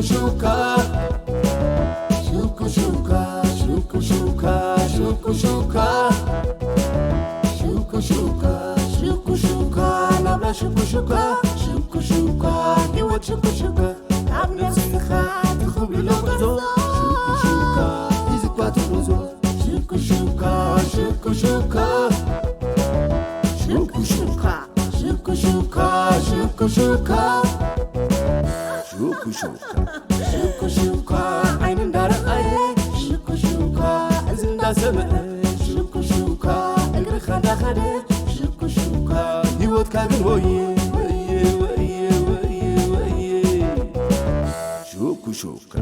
ሹካ ሹኩ ሹካ ሹኩ ሹካ ሹኩ ሹካ ሹኩ ሹካ ሹኩ ሹካ ናብራ ሹኩ ሹካ ሹኩ ሹካ ህይወት ሹኩ ሹካ ካብ ነፍስኻ ትኽብሎ ጉዕዞ ሹኩ ሹካ ሒዝኳ ትጉዞ ሹኩ ሹካ ሹኩ ሹካ ሹኩ ሹካ ሹኩ ሹካ ሹኩ ሹካ ሹኩ ሹካ ሹኩ ሹካ ዓይኒ እንዳረኣየ ሹኩ ሹካ እዚ እንዳሰምዐ ሹኩ ሹካ እግርኻ እንዳኸደ ሹኩ ሹካ ህይወትካ ግን ወየ ወየ ወየ ወየ ወየ ሹኩ ሹካ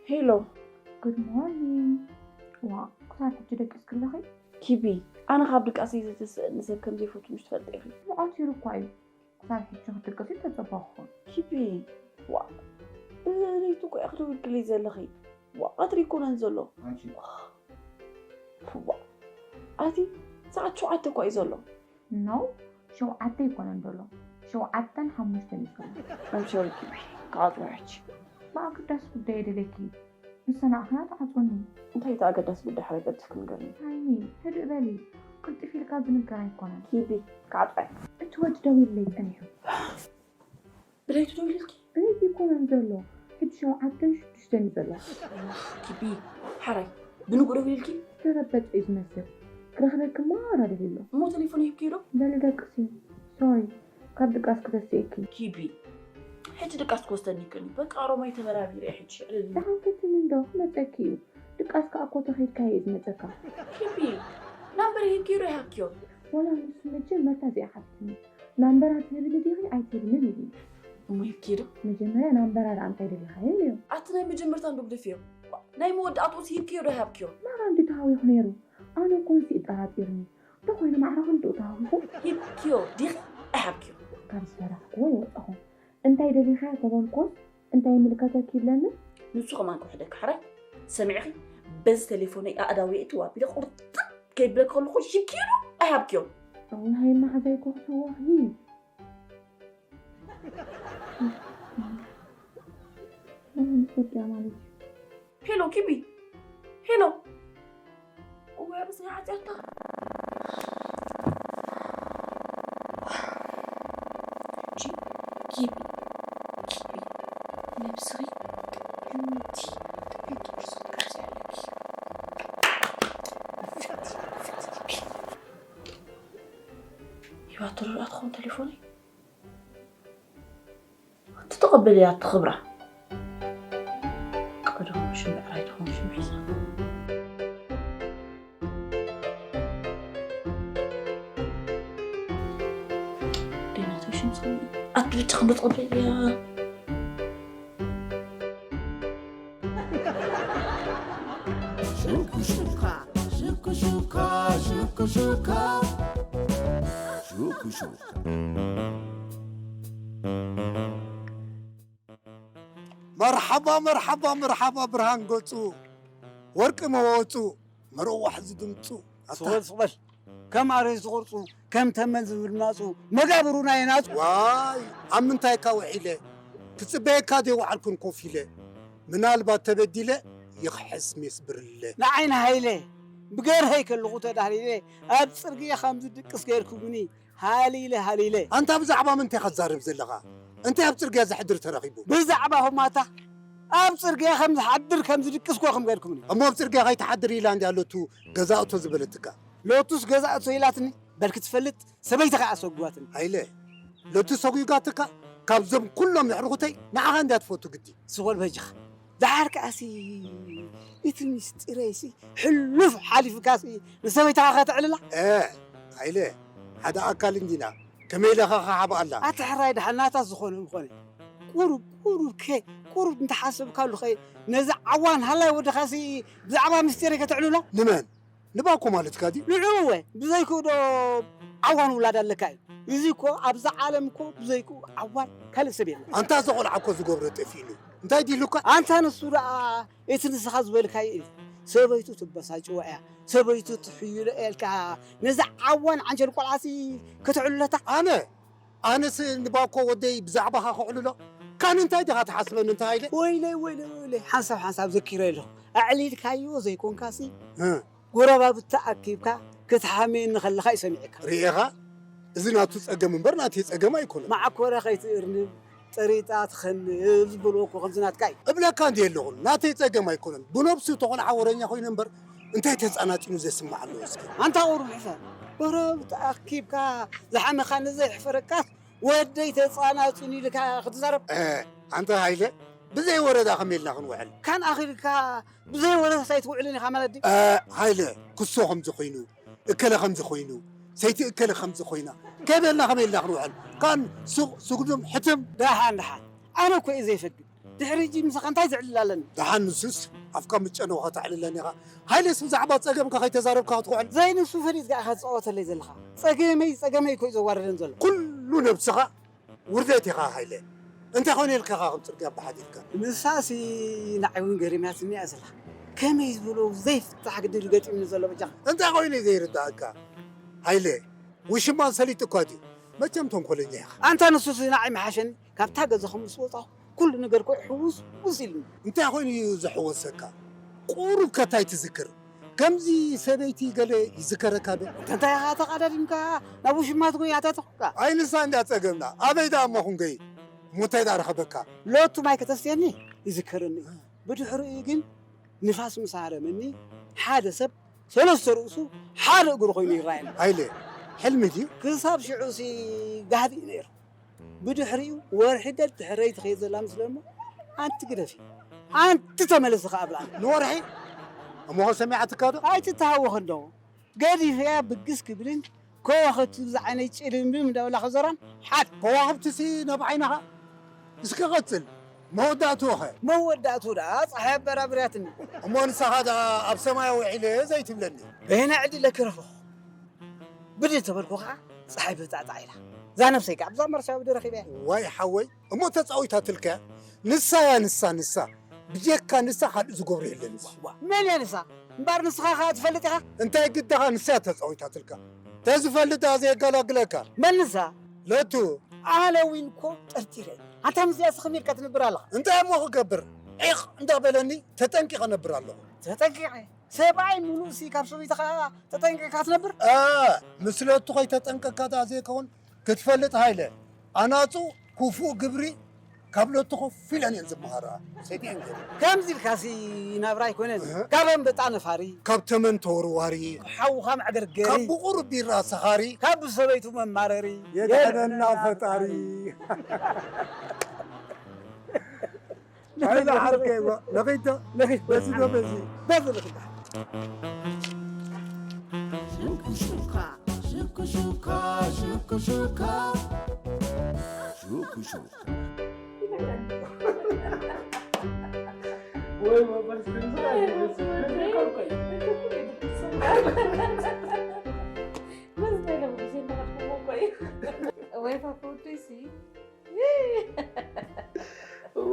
ሄሎ። Good morning። ዋ፣ ክሳብ ሕጂ ደቂስኪ ኣለኺ? ኪቢ፣ ኣነ ካብ ድቃሰይ ዝተስእኒ ሰብ ከም ዘይፈቱ ምሽ ትፈልጢ ኢኺ። ምዓት ይሩ እኳ እዩ። ክሳብ ሕጂ ክትድቅሲ ተጸበኹ። ኪቢ፣ ዋ፣ ብለይቲ እኮ ኢኺ ደዊልክለይ ዘለኺ። ዋ፣ ቀትሪ ኣይኮነን ዘሎ። ኣንቲ። ዋ፣ ኣቲ፣ ሰዓት ሸውዓተ እኮ እዩ ዘሎ። No፣ ሸውዓተ ኣይኮነን ዘሎ። ሸውዓተን ሓሙሽተን እዩ ዘሎ። I'm sorry ኪቢ፣ ክዓጽዋ ሕጂ። ብኣገዳሲ ጉዳይ እየ ደልየኪ። ምስ ሰማዕክና ትዓጽውኒ። እንታይ እቲ ኣገዳሲ ጉዳይ ሓረገጽኪ ንገርኒ? ሃይሚ፣ ህድእ በሊ። ቅልጥፍ ኢልካ ዝንገር ኣይኮነን። ኪቢ፣ ክዓጽዋ እየ። እቲ ወዲ ደዊሉለይ ጸኒሑ። ብለይቲ ደዊሉልኪ? ብለይቲ ኣይኮነን ዘሎ። ሕጂ ሸውዓተን ሽዱሽተን እዩ ዘሎ። ኪቢ፣ ሓራይ፣ ብንጉ ደዊሉልኪ? ዝተረበጸ እዩ ዝመስል። ክረኽበኪ ማራ ደልዩ ኣሎ። እሞ ቴሌፎን ሂብኪ ዶ? በሊ ደቅሲ። ሶሪ፣ ካብ ድቃስ ክተስእኪ። ኪቢ፣ ሕጂ ድቃስ ክወስደኒ ይክእል እዩ። በቃ ሮማይ ተበራቢረ እየ ሕጂ። ዕልል። ደሓን ፈትኒ እንዶ፣ ክመጸኪ እዩ። ድቃስ ከኣ እኮ ተኸይድካ እዩ ዝመጸካ። ኪቢ፣ ናምበር ሂብኪ ዶ ይሃብኪዮ? ዋላ ንሱ መጀመርታ እዚኣ ሓቲትኒ። ናምበራ ትህብኒ ዲኺ ኣይትህብንን ኢሉኒ። እሞ ሂብኪ ዶ? መጀመርያ ናምበራ ደኣ እንታይ ደሊኻዮ ኢለዮ። ኣቲ ናይ መጀመርታ እንዶ ግደፍዮ። ናይ መወዳእትኡስ ሂብኪዮ ዶ ኣይሃብኪዮ? ማራ እንዲ ተሃዊኹ ነይሩ። ኣነ እኮ ንሱ እዩ ጠራጢርኒ። እንተኾይኑ ማዕረ ክንድኡ ተሃዊኹ። ሂብኪዮ ዲኺ ኣይሃብኪዮ? ካብ ዝፈራሕክዎ ይወጻኹ። እንታይ ደሊኻዮ ተበልኩስ እንታይ ይምልከተኪ ይብለኒ? ንሱ ከማን ክውሕደኪ ሓራይ ሰሚዕኺ? በዚ ቴሌፎነይ ኣእዳወይ እትው ኣቢለ ቁርጥም ከይብለኪ ከለኹ ሂብኪዮ ዶ ኣይሃብኪዮ? እውይ ሃይ መሓዛይ እኮ ክስወኽ እዩ። መን ምስ ወዲኣ ማለት እዩ? ሄሎ ኪቢ፣ ሄሎ። እዋይ ርእሰይ ዓፂያታ። ሕጂ ኪቢ፣ ኪቢ፣ ነብስኺ ጥዕምቲ፣ ጥዕምቲ ቁርሲ ክትቀርፂ ኣለኪ። ሂባቶ ዶ ትኸውን ቴሌፎነይ? ትቕበል እያ እቲ ክብራ። ቀደሙ ሽም ብዕራይ ትኸውን ሽም ሒዛ። ደይናተይ ሽም ስሙ ኣቲ ብቻ ክንዶ ትቕበል እያ። ሹኩ ሹካ፣ ሹኩ ሹካ፣ ሹኩ ሹካ፣ ሹኩ ሹካ። መርሓባ መርሓባ መርሓባ ብርሃን ገጹ ወርቂ መወጹ መርዋሕ ዝድምጹ ኣታ ስቕ በል ስቕ በል። ከም ኣረይ ዝቕርጹ ከም ተመን ዝምድማጹ መጋብሩና የናጹ። ዋይ ኣብ ምንታይካ ውዒለ ክጽበየካ ዘይወዓልኩን ኮፍ ኢለ ምናልባት ተበዲለ ይኽሕስ ሜስ ብርለ። ንዓይ ንሃይለ ብገርሀይ ከለኹ ተዳህሊለ ኣብ ጽርግያ ከም ዝድቅስ ገይርኩምኒ። ሃሊለ ሃሊለ። ኣንታ ብዛዕባ ምንታይ ኢኻ ትዛረብ ዘለኻ? እንታይ ኣብ ጽርግያ ዘሕድር ተረኺቡ? ብዛዕባኹም ኣታ ኣብ ጽርግያ ከም ዝሓድር ከም ዝድቅስ ኮ ከም ገርኩምኒ። እሞ ኣብ ጽርግያ ከይትሓድር ኢላ እንድያ ሎቱ ገዛእቶ ዝበለትካ? ሎቱስ ገዛእቶ ኢላትኒ በልኪ ትፈልጥ ሰበይቲ ከኣ ሰጉዋትኒ። ሃይለ ሎቱ ሰጉጋትካ ካብዞም ኩሎም የዕርኹተይ ንዓኻ እንድያ ትፈቱ ግዲ። ስወል በጃኻ ደሓር ከኣሲ እቲ ምስጢረይሲ ሕሉፍ ሓሊፍካሲ ንሰበይትኻ ከተዕልላ? እ፣ ሃይለ፣ ሓደ ኣካል እንዲና፣ ከመይ ኢለኻ ክሓብኣላ? ኣቲ ሕራይ ደሓን ናታ ዝኾነ ምኾነ። ቁሩብ ቁሩብ ከ ቁሩብ እንተሓሰብካሉ ኸ ነዚ ዓዋን ሃላይ ወድኻሲ ብዛዕባ ምስጢረይ ከተዕልሎ? ንመን? ንባኮ ማለትካ ድዩ? ንዕኡ እወ፣ ብዘይክኡ ዶ ዓዋን ውላድ ኣለካ እዩ? እዚ እኮ ኣብዛ ዓለም እኮ ብዘይክኡ ዓዋን ካልእ ሰብ የለን። ኣንታ እዚ ቆልዓ እኮ ዝገብሮ ጠፊእኒ። እንታይ ድዩ ኢሉካ? ኣንታ ንሱ ደኣ እቲ ንስኻ ዝበልካዮ እዩ። ሰበይቱ ትበሳጭዋ እያ፣ ሰበይቱ ትሕይሎ እያ ኢልካ ነዚ ዓዋን ዓንጀል ቆልዓሲ ከተዕልለታ? ኣነ ኣነስ ንባኮ ወደይ ብዛዕባኻ ከዕልሎ። ካን እንታይ ዲኻ ትሓስበኒ እንተ ሃይለ? ወይለይ ወይለይ ወይለይ፣ ሓንሳብ ሓንሳብ ዘኪረ ኣለኹ። ኣዕሊልካዮ ዘይኮንካሲ እ። ጎረባብቲ ኣኪብካ ክትሓመየኒ ከለኻ እዩ ሰሚዕካ። ርኢኻ? እዚ ናቱ ጸገም እምበር ናተይ ጸገም ኣይኮነን። ማዕኮረ ከይትእርንብ፣ ጠሪጣ ትኸንብ ዝበልዎ እኮ ከምዚ ናትካ እዩ። እብለካ እንዲ ኣለኹን፣ ናተይ ጸገም ኣይኮነን። ብነብሱ ተኾነ ዓወረኛ ኮይኑ እምበር እንታይ ተጻናጺኑ ዘስምዕ ኣለዎ እስኪ? ኣንታ ቁሩብ ሕፈር። ቁሩብ ተኣኪብካ ዝሓመኻ ንዘይሕፈረካስ ወደይ ተጻናጹን ኢልካ ክትዛረብ? እ፣ ኣንታ ሃይለ፣ ብዘይ ወረዳ ከመይ ኢልና ክንውዕል? ካን ኣኺልካ ብዘይ ወረዳ ኣይትውዕልን ኢኻ ማለት ድዩ? እ፣ ሃይለ፣ ክሶ ከምዚ ኮይኑ፣ እከለ ከምዚ ኮይኑ፣ ሰይቲ እከለ ከምዚ ኮይና፣ ከበልና ከመይ ኢልና ክንውዕል? ካን ሱቕ፣ ስጉድም፣ ሕትም። ደሓን፣ ደሓን። ኣነ እኮ እየ ዘይፈግር። ድሕሪ ሕጂ ምሳኻ እንታይ ዘዕልል ኣለኒ? ደሓን ንሱስ፣ ኣፍካ ምጨነው ከተዕልለኒ ኢኻ። ሃይለስ ብዛዕባ ጸገምካ ከይተዛረብካ ክትውዕል? ዘይንሱ ፈሊጥካ ኢኻ ትጻወተለይ ዘለኻ። ጸገመይ፣ ጸገመይ እኮ እዩ ዘዋርደን ዘሎ። ኩሉ ነብስኻ ውርደት ኢኻ ሃይለ። እንታይ ኮይኑ ኢልካ ኢኻ ከም ጽርግያ ብሓት ኢልካ? ንሳሲ ንዓይ እውን ገሪማትኒ እያ ዘላ። ከመይ ዝበሎ ዘይፍታሕ ግድል ገጢምኒ ዘሎ በጃኻ። እንታይ ኮይኑ እዩ ዘይርዳእካ? ሃይለ፣ ውሽማን ሰሊጥ እኳ ድዩ? መቸም ተንኮለኛ ኢኻ። ኣንታ ንሱሲ ንዓይ ምሓሸኒ። ካብታ ገዛኹም ምስ ወጻኹ ኩሉ ነገር እኮ ሕውስ ውስ ኢሉኒ። እንታይ ኮይኑ እዩ ዘሕወሰካ? ቁሩብ ከ እንታይ ትዝክር? ከምዚ ሰበይቲ ገለ ይዝከረካ ዶ? እንታይ ኢኻ ተቓዳዲምካ ናብ ውሽማ ትጎይ ኣታተኹካ? ኣይ ንሳ እንድያ ጸገምና። ኣበይ ደኣ እሞ ክንጎይ? እሞ እንታይ ደኣ ረኸበካ? ሎቱ ማይ ከተስትየኒ ይዝከረኒ እዩ። ብድሕሪኡ ግን ንፋስ ምስ ሃረመኒ ሓደ ሰብ ሰለስተ ርእሱ ሓደ እግሩ ኮይኑ ይረኣየኒ። ሃይለ፣ ሕልሚ ድዩ? ክሳብ ሽዑሲ ጋህዲ እዩ ነይሩ። ብድሕሪኡ ወርሒ ደድሕረይ ትኸይድ ዘላ ምስለ እሞ፣ ኣንቲ ግደፊ፣ ኣንቲ ተመለሲ ከኣ ብላኒ። ንወርሒ? እሞ ኸ ሰሚዓትካ ዶ? ኣይትተሃወኽ እንዶ። ገዲፈያ ብግስ ክብልን ከዋኽብቲ ብዛ ዓይነይ ጭልምልም እንዳበላ ክዘራን ሓድ። ከዋኽብትሲ ናብ ዓይንኻ እስከ ቀጽል። መወዳእትኡ ኸ? መወዳእትኡ ደኣ ጸሓይ ኣበራብርያትኒ። እሞ ንስኻ ደኣ ኣብ ሰማይ ውዒለ ዘይትብለኒ? በየናይ ዕድለ ክረኽቦ? ብድል ተበልኩ ኸዓ ጸሓይ ብጣዕጣዕ ኢላ። እዛ ነብሰይ ከኣ ብዛ መርሻ ብዲ ረኺበያ። ዋይ ሓወይ፣ እሞ ተጻዊታትልካ። ንሳ እያ ንሳ፣ ንሳ። ብጀካ ንሳ ካልእ ዝገብሮ የለን። ዋ፣ መን እያ ንሳ? እምበኣር ንስኻ ኸኣ ትፈልጥ ኢኻ? እንታይ ግድኻ፣ ንሳ እያ ተጻዊታትልካ። ተዝፈልጥ ደኣ ዘየገላግለካ። መን ንሳ? ለቱ። ኣነ ዊን እኮ ጠርጢረ። ኣታ ምስዚኣ ስኽም ኢልካ ትነብር ኣለኻ። እንታይ እሞ ክገብር? ዒቕ እንዳበለኒ ተጠንቂቐ ነብር ኣለኹ። ተጠንቂቐ? ሰብኣይ ምሉእሲ ካብ ሰበይትኻ ተጠንቂቕካ ትነብር? እ፣ ምስ ለቱ ከይተጠንቀቅካ ደኣ ዘይከውን ክትፈልጥ ሃይለ። ኣናጹ ክፉእ ግብሪ ካብ ለቱ ኮፍ ኢለን እየን ዝመሃራ። ሰይተን ገይሩ። ከምዚ ኢልካሲ ናብራ ኣይኮነን። እህ። ካብ ኣንበጣ ነፋሪ። ካብ ተመን ተወርዋሪ። ካብ ሓውኻ መዕገርገሪ። ካብ ብቑሩብ ቢራ ሰኻሪ። ካብ ብሰበይቱ መማረሪ። የድሕነና ፈጣሪ። ኣይዛ ዓርከይ፣ ነኺድ ዶ? ነኺድ። በዚ ዶ በዚ? በዚ ንኺድ። ሽኩሹካ፣ ሽኩሹካ፣ ሽኩሹካ። ሽኩሹካ። ወይ መንፈስ ቅዱስ። ወይ ፋፋ ወደይ ሲ።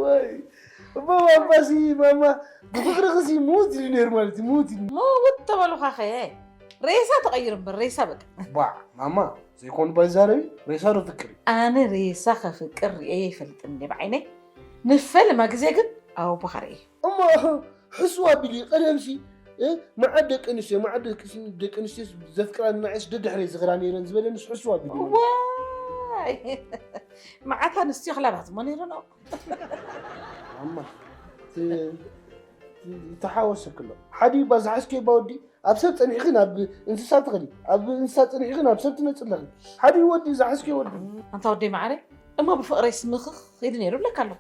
ወይ እሞ ማማሲ ማማ ብፍቅርኺ ሲ ሙት ኢሉ ነይሩ ማለት እዩ፣ ሙት ኢሉ። ምውት ተበሉኻ ኸ ሬሳ ተቐይሩ እምበር ሬሳ በቃ። ቧዕ ማማ ዘይኮኑ ባይዛረቢ ሬሳ ዶ ፍቅር እዩ? ኣነ ሬሳ ከፍቅር ርእየ ይፈልጥን እየ ብዓይነይ። ንፈልማ ግዜ ግን ኣቦኻ ርእየ። እሞ ሕስዋ ቢሊ ቀደምሲ እ፣ መዓት ደቂ ኣንስትዮ፣ መዓት ደቂ ኣንስትዮ ዘፍቅራ ንዓይስ ደድሕረይ ዝኽራ ነይረን ዝበለንስ ሕስዋ ቢሊ። ዋይ! መዓት ኣንስትዮ ክላባት እሞ ነይረን። ኣማ፣ ት-፣ ት-፣ ይተሓወሰክ ኣሎ። ሓዲ እባ ዝሓዝክዮ እባ ወዲ፣ ኣብ ሰብ ጸኒሕኺ ናብ እንስሳ ትኸዲ፣ ኣብ እንስሳ ጸኒሕኺ ናብ ሰብ ትመጽእ ኣለኺ። ሓዲ ወዲ ዝሓዝክዮ ወዲ። ኣንታ ወደይ መዓረይ፣ እሞ ብፍቕረይስ ምኽኽ ኢሉ ነይሩ እብለካ ኣለኹ።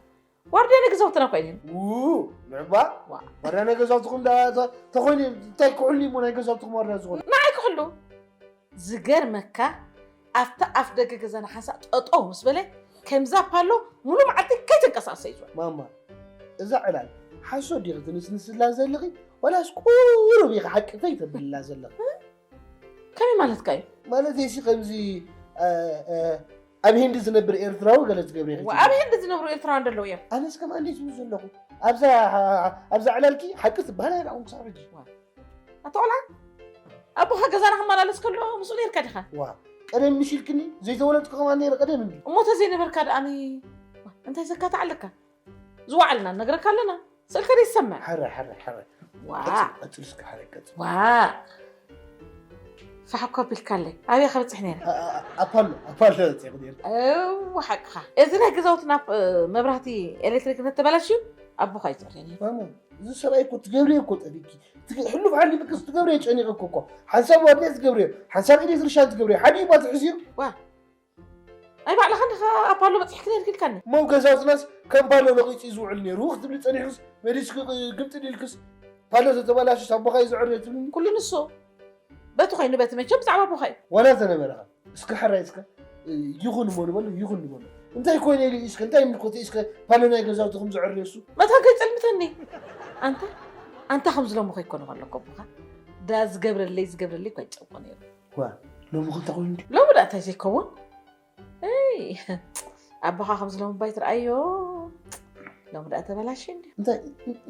ዋርድያ ናይ ገዛውትና እኮ እዩ ነይሩ። ው፣ ንዕባ፣ ዋ። ዋርድያ ናይ ገዛውትኹም ዳ-፣ ተ-፣ ተኾይኑ እንታይ ክሕሉ እሞ ናይ ገዛውትኹም ዋርድያ ዝኾነ? ንዓይ ክሕሉ። ዝገርመካ፣ ኣብቲ ኣፍ ደገ ገዛና ሓንሳእ ጠጠው ምስ በለ፣ ከምዛ ፓሎ ሙሉ መዓልቲ ከይተንቀሳቀሰ እዩ ዝውዕል። ማማ፣ እዛ ዕላል ሓሶት ዲኺ ትንስንስላ ዘለኺ? ዋላስ ቁሩብ ኢኺ ሓቂ ፈይ ተብልላ ዘለኺ? ከመይ ማለትካ እዩ? ማለት ሲ ከምዚ፣ እ፣ እ፣ ኣብ ሂንዲ ዝነብር ኤርትራዊ ገለ ትገብሪ ኢኺ ዋ፣ ትብሊ? ኣብ ሂንዲ ዝነብሩ ኤርትራውያን ደለዉ እዮም። ኣነስ ከምኣ እንዴ ዝብል ዘለኹ? ኣብዛ፣ ኣብዛ ዕላልኪ ሓቂ ትበሃል ኣይረኣኹን ክሳብ ሕጂ። ዋ፣ ኣታ ቆልዓ፣ ኣቦኻ ገዛና ክመላለስ ከሎ ምስኡ ነይርካ ዲኻ? ዋ፣ ቀደም ምሽ ኢልክኒ፣ ዘይተወለድኩ ከማን ነይረ ቀደም እንዲ። እሞ ተዘይነበርካ ደኣኒ፣ ዋ፣ እንታይ ዘካትዕ ኣለካ? ዝወዓልና ነግረካ ኣለና። ስእልካ ደይ ትሰምዕ? ሕረ፣ ሕረ፣ ሕረ። ዋ። ቀጽል፣ ቀጽል እስከ፣ ሕረ፣ ቀጽል። ዋ። ፋሕ እኮ ኣቢልካለይ። ኣበይ ከበጽሕ ነይረ? ኣ-፣ ኣ-፣ ኣፓሎ፣ ኣፓሎ በጺሐ ነይረ። እው፣ ሓቅኻ። እዚ ናይ ገዛውትና፣ እ፣ መብራህቲ ኤሌክትሪክ እንተተበላሽዩ፣ ኣቦኻ ይጽዕር ነይሩ። ማማ፣ እዚ ሰብኣይ እኮ ትገብርዮ እኮ ጠፊእኪ። ትግ-፣ ሕሉፍ ሓሊፍክስ ትገብርዮ ጨኒቕኪ እኮ። ሓንሳብ ዋርድያ ትገብርዮ፣ ሓንሳብ ኤሌክትሪሻን ትገብርዮ። ሓደ እዩ ባትሪ ሒዝዮ። ዋ። ኣይ ባዕልኻ እንዲኻ ኣፓሎ በጺሕኪ ነይርኪ ኢልካኒ። ሞ ገዛውትናስ ከም ፓሎ ነቒጹ እዩ ዝውዕል ነይሩ ክትብሊ ጸኒሕክስ መሊስኪ ግምጥል ኢልክስ ፓሎ ተተበላሽስ ኣቦኻ እዩ ዝዕርዮ ትብልኒ? ኩሉ ንሱ በቲ ኮይኑ በቲ መቸም ብዛዕባ ኣቦኻ እዩ። ዋላ ተነበረኻ እስከ ሕራይ እስከ ይኹን እሞ ንበሎ ይኹን ንበሎ። እንታይ ኮይነ ኢሉ እስከ እንታይ ምልኮተ እስከ ፓሎ ናይ ገዛውቲ ከም ዝዕርዮ እሱ? መታን ከይጸልምተኒ ኣንታ ኣንታ ከም ዝለምኾ ይኮነ ከለኮ ኣቦኻ ዳ ዝገብረለይ ዝገብረለይ እኳ ይጨንቆ ነይሩ። ዋ ሎሚ ክንታ ኮይኑ እንዲ ሎሚ ዳ እንታይ ዘይከውን? እይ፣ ኣቦኻ ከምዚ ሎሚ እባ ኣይትርኣዮ። ሎሚ ደኣ ተበላሽዩ እንድዩ። እንታይ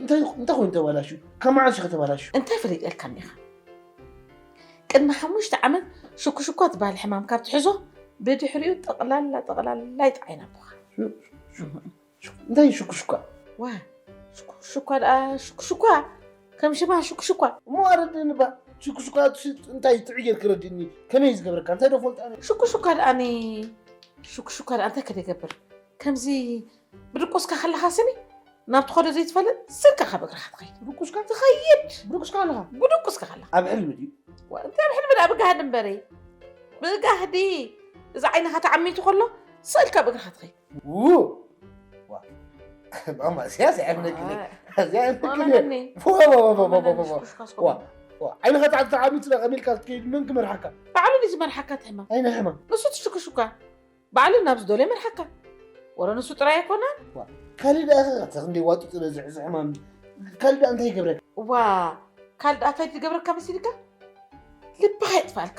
እንታይ እንታይ ኮይኑ ተበላሽዩ? ካብ መዓስ ኢኻ ተበላሽዩ? እንታይ ፈሊጠልካ እኒኻ? ቅድሚ ሓሙሽተ ዓመት ሽኩሽኳ ትበሃል ሕማም ካብ ትሕዞ ብድሕሪኡ ጠቕላላ ጠቕላላ ይጥዓይን ኣቦኻ። ሹ- ሹ- እንታይ እዩ ሽኩሽኳ? ዋ ሽኩሽኳ ደኣ ሽኩሽኳ ከም ሽማ ሽኩሽኳ። እሞ ኣረድእኒ ባ ሽኩሽኳ እንታይ ትዕየር ክረድእኒ ከመይ ዝገብረካ እንታይ ዶ ፈልጣ? ሽኩሽኳ ደኣኒ ሽኩሽኳ ደኣ እንታይ ከደገብር ከምዚ ብድቁስካ ከለኻ ስኒ ናብ ትኸዶ ዘይትፈልጥ ስልካ ካብ እግርኻ ትኸይድ። ብድቁስካ ትኸይድ። ብድቁስካ ኣለኻ? ብድቁስካ ከለኻ ኣብ ሕልሚ ድዩ? ዋ፣ እንታይ ኣብ ሕልሚ ደኣ ብጋህዲ እምበረይ ብጋህዲ እዚ ዓይንኻ ተዓሚቱ ከሎ ስእልካ ኣብ እግርኻ ትኸይድ። ው ዋ ማማ እዚኣ እዚኣ ኣይምነግርኒ። እዚኣ ኣይምነግርኒ። ዋመነኒ። ዋ ዋ ዋ ዋ ዋ ዋመነኒ ዋ ሽኩሽኳ ዋ ስኮ ዋ ዓይንኻ ተዓሚቱ ዳ ከመይ ኢልካ ክትከይድ መን ክመርሓካ? ባዕሉ ድዩ ዝመርሓካ እቲ ሕማም? ኣይነ ሕማም ንሱ ትሽኩሽኳ ባዕሉ ናብ ዝደልዮ ይመርሓካ። ወረ ንሱ ጥራይ ኣይኮነን። ዋ ካልእ ደኣ ኸ ተኽንደይ ዋጡ ጥበዝሕ እዚ ሕማም ካልእ ደኣ እንታይ ይገብረካ? ዋ ካልእ ደኣ እንታይ ዝገብረካ መሲልካ? ልብኻ የጥፋልካ።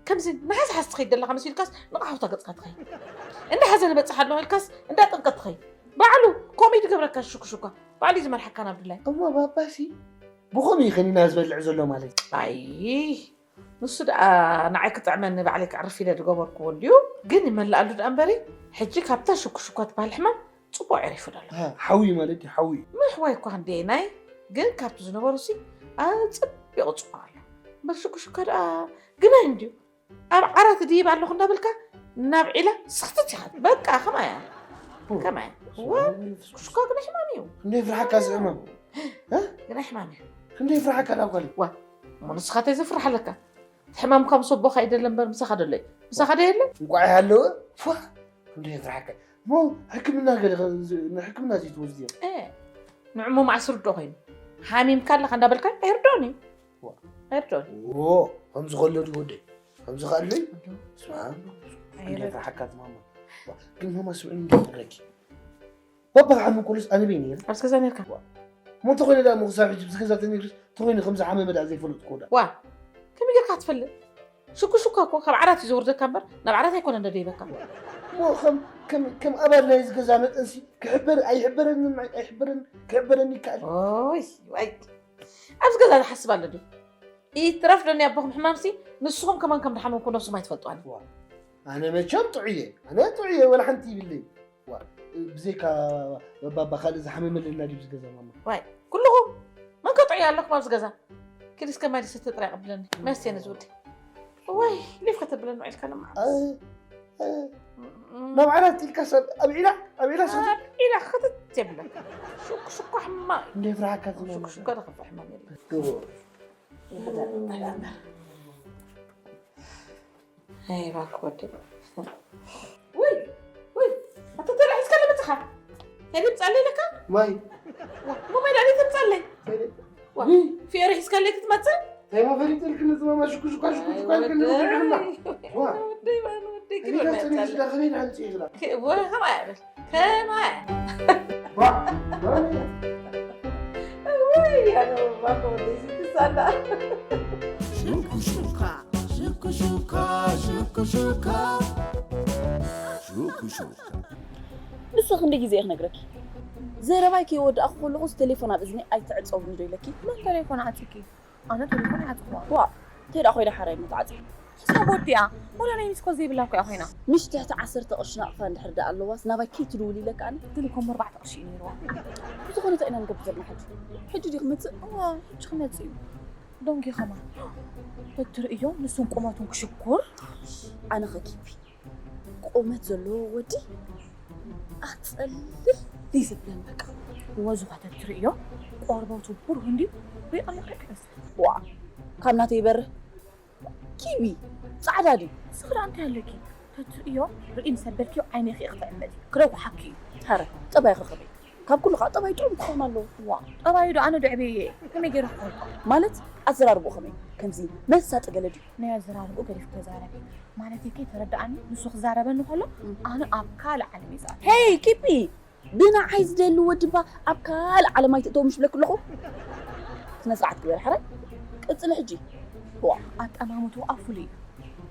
ከምዚ ንሓዝሓዝ ትኸይድ ዘለኻ መሲልካስ ንቕሓውታ ገጽካ ትኸይድ። እንዳ ሓዘነ በጽሕ ኣለኹ ኢልካስ እንዳ ጥምቀት ትኸይድ። ባዕሉ ከምኡ እዩ ዝገብረካ ሽኩሽኳ። ባዕሉ እዩ ዝመርሓካ ናብ ድላይ። እሞ ባባሲ ብኸምኡ እዩ ከኒና ዝበልዕ ዘሎ ማለት እዩ። ኣይ ንሱ ደኣ ንዓይ ክጥዕመኒ ባዕለይ ከዕርፍ ኢለ ዝገበርክዎ እንድዩ። ግን ይመልኣሉ ደኣ እምበሪ ሕጂ ካብታ ሽኩሽኳ ትበሃል ሕማም ጽቡቕ ዕሪፉ ደሎ። ኣሃ፣ ሓዊ ማለት እዩ፣ ሓዊ። ምሕዋይ እኳ ክንደየናይ ግን ካብቲ ዝነበሩሲ ኣጸቢቑ ጽቡቕ ኣሎ። እምበር ሽኩሽኳ ደኣ ግናይ እንድዩ። ኣብ ዓራት ድይብ ኣለኹ እንዳበልካ ናብ ዒላ ስኽትት ኢኻ። በቃ ከምኣ እያ። ከምኣ እያ። እዋ፣ ሽኮ ግን ሕማም እዩ። ክንደይ ፍርሓካ እዚ ሕማም? እ? ግን ሕማም እዩ። ክንደይ ፍርሓካ ናብ ጓል? ዋ፣ እሞ ንስኻ እንታይ ዘፍርሕ ኣለካ? እቲ ሕማምካ ምስ ኣቦኻ ይደለ እምበር ምሳኻ ደሎ እዩ። ምሳኻ ዶ የለ? እንቋዕ ይሃለወ። ፏ፣ ክንደይ ፍርሓካ። እሞ ሕክምና ገለ ከ-፣ ዝ-፣ ንሕክምና ዘይትወስድዮ? እ፣ ንዕሞ መዓስ ርዶ ኮይኑ? ሓሚምካ ኣለኻ እንዳበልካ ኣይርዶን እዩ። ዋ። ኣይርዶን። ዎ፣ ከምዚ ከሎ ድዩ ወደይ? ከምዚ ከኣለይ? ኣሎ። ስማ፣ ኣሎ። እንዴት ኣይረድ-፣ ሓካት ማማ? ዋ፣ ግን ማማ ስምዕኒ እንዴት ትረኪ? ባባ ክሓሚ ኩሉስ ኣነ በይ ነይረ። ኣብዚ ገዛ ነርካ? ዋ። ሞ እንተኾይነ ደኣ ሞ ክሳብ ሕጂ ብዚ ገዛ ተነግርስ፣ እንተኾይነ ከምዚ ሓመመ ደኣ ዘይፈለጥኩዎ ደኣ። ዋ፣ ከመይ ጌርካ ትፈልጥ? ሽኩሽኳ እኮ ካብ ዓራት እዩ ዘውርደካ እምበር፣ ናብ ዓራት ኣይኮነን ደደይበካ። ሞ ከም፣ ከም፣ ከም ኣባል ናይዚ ገዛ መጠንሲ፣ ክሕበር፣ ኣይሕበረንን፣ ኣይ-፣ ኣይሕበረን፣ ክሕበረኒ ይከኣል። ኦይ፣ ዋይ። ኣብዚ ገዛ ዝሓስብ ኣሎ ድዩ? ይትረፍ ዶ ናይ ኣቦኹም ሕማምሲ፣ ንስኹም ከማን ከም ዝሓመምኩ ነብስኹም ኣይትፈልጡዋን። ዋ፣ ኣነ መቸም ጥዑየ፣ ኣነ ጥዑየ፣ ወላ ሓንቲ ይብለይ። ዋ፣ ብዘይካ ባባ ካልእ ዝሓመመ ኣለና ድዩ ኣብዚ ገዛ ማማ? ዋይ፣ ኩልኹም መን ከጥዑይ ኣለኩም ኣብዚ ገዛ? ኪድ እስከ ማይ ዝስተ ጥራይ ኣቐብለኒ። መስተኒ ዝውዲ። ዋይ፣ ሊፍ ከተብለኒ ውዒልካ ለማዓት። ኣይ፣ ኣይ፣ እም፣ ናብ ዓራት ኢልካ ሰብ ኣብ ዒላ፣ ኣብ ዒላ ሰብ ኣብ ዒላ ክትት የብለካ። ሹክ፣ ሹኳ ሕማቕ እዩ። እንደ ፍርሓካ ሹክ፣ ዝመልስ። ሹኳ ደኸፍዕ ሕማም የለን። ግቡ። ይኸዳ፣ ይኸዳ። ኣይ፣ እባክህ ወደይ። ውይ፣ ውይ፣ ኣታ ተላ ሒዝካ ለመጽኻ? ከይደ ምጻለይ ለካ? ማይ። ዋ፣ እሞ ማይ ዳኣ ተምጻለይ? ከይደ። ዋ፣ ውይ። ፊዮሪ ሒዝካለይ ክትመጽእ? እንታይ ማ ፈሊጥልክኒ ዝማማ ሽኩ ሽኳ ሽኩ ኣይ፣ ሽኳ ኢልክኒ ወደይ። ወደይ። ዋ። ወደይ፣ ወደይ። ደቂ ይገጽ በልመጣለ። ንግዳ ከመይ ንዓንጽ ይግላ? ከ-፣ ወ-፣ ከማይ ኣብል? ከማይ? ባ፣ ባ። ወይ፣ ያኖ፣ ባኮ፣ ደዚ ትሳላ። ሽኩ ሹካ፣ ሽኩ ሹካ፣ ሽኩ ሹካ። ሽኩ ሹካ። ንሱ ክንደይ ግዜ እየ ክነግረኪ? ዘረባይ ከይወዳእኩ ከለኹስ ቴሌፎን ኣብ እዝኒ ኣይትዕጸውኒ ዶ ኢለኪ? መን ቴሌፎን ዓጺኪ? ኣነ ቴሌፎን ይዓጽዋ። ዋ፣ እንታይ ደኣ ኮይና ሓራይ መተዓጽያ? ክሳብ ወዲኣ፣ ወላ ናይ ሚስኮል ዘይብላ እኮ እያ ኮይና። ምሽ ትሕቲ ዓሰርተ ቅርሺ ናቕፋ እንድሕር ደኣ ኣለዋስ ናባይ ከይትድውል ኢለካ ኣነ? ግን እኮ እሞ ኣርባዕተ ቅርሺ እዩ ነይርዋ። ብዝኾነ እንታይ ኢና ንገብር ዘለና ሕጂ? ሕጂ ድዩ ክመጽእ? እዋ፣ ሕጂ ክመጽእ እዩ። ዶንጊ ከማን። ተትርእዮ፣ ንሱን ቁመቱን ክሽኩር። ኣነ ኸ ኪፒ፣ ቁመት ዘለዎ ወዲ ኣጸልል ዘይብለን በቃ። ወዙ ከተትርእዮ ቆርበቱ ብሩህ እንድዩ፣ ሪቕ ሪቕ ሪቕ ይመስል። ዋ፣ ካብ ናተይ ይበርህ። ኪቢ፣ ጻዕዳ ድዩ? ንስኺ ደኣ እንታይ ኣለኪ? ተትርእዮ ርኢ ምስ ኣበልክዮ ዓይንኺ ክትዕመቲ። ክረውሓኪ እዩ። ሐረ፣ ጠባይ ኸኸበይ። ካብ ኩሉ ኸዓ ጠባይ ጥዑም ክኸውን ኣለዎ። ዋ፣ ጠባዩ ዶ ኣነ ዶ ዕብየየ? ከመይ ገይረ ክፈልጦ? ማለት ኣዘራርብኡ ኸመይ? ከምዚ መሳጢ ገለ ድዩ? ናይ ኣዘራርብኡ ገዲፍ ተዛረቢ። ማለተይ ከይተረድኣኒ፣ ንሱ ክዛረበኒ ከሎ፣ እም። ኣነ ኣብ ካልእ ዓለም እየ ዝኣቱ። ሄይ፣ ኪፒ! ብንዓይ ዝደሊ ወዲ እባ ኣብ ካልእ ዓለም ኣይትእተው ምሽ ብለኪ ኣለኹ። ስነ ስርዓት ግበሪ ሓራይ። ቀጽሊ ሕጂ። ዋ። ኣጠማምትኡ ኣብ ፍሉይ እዩ።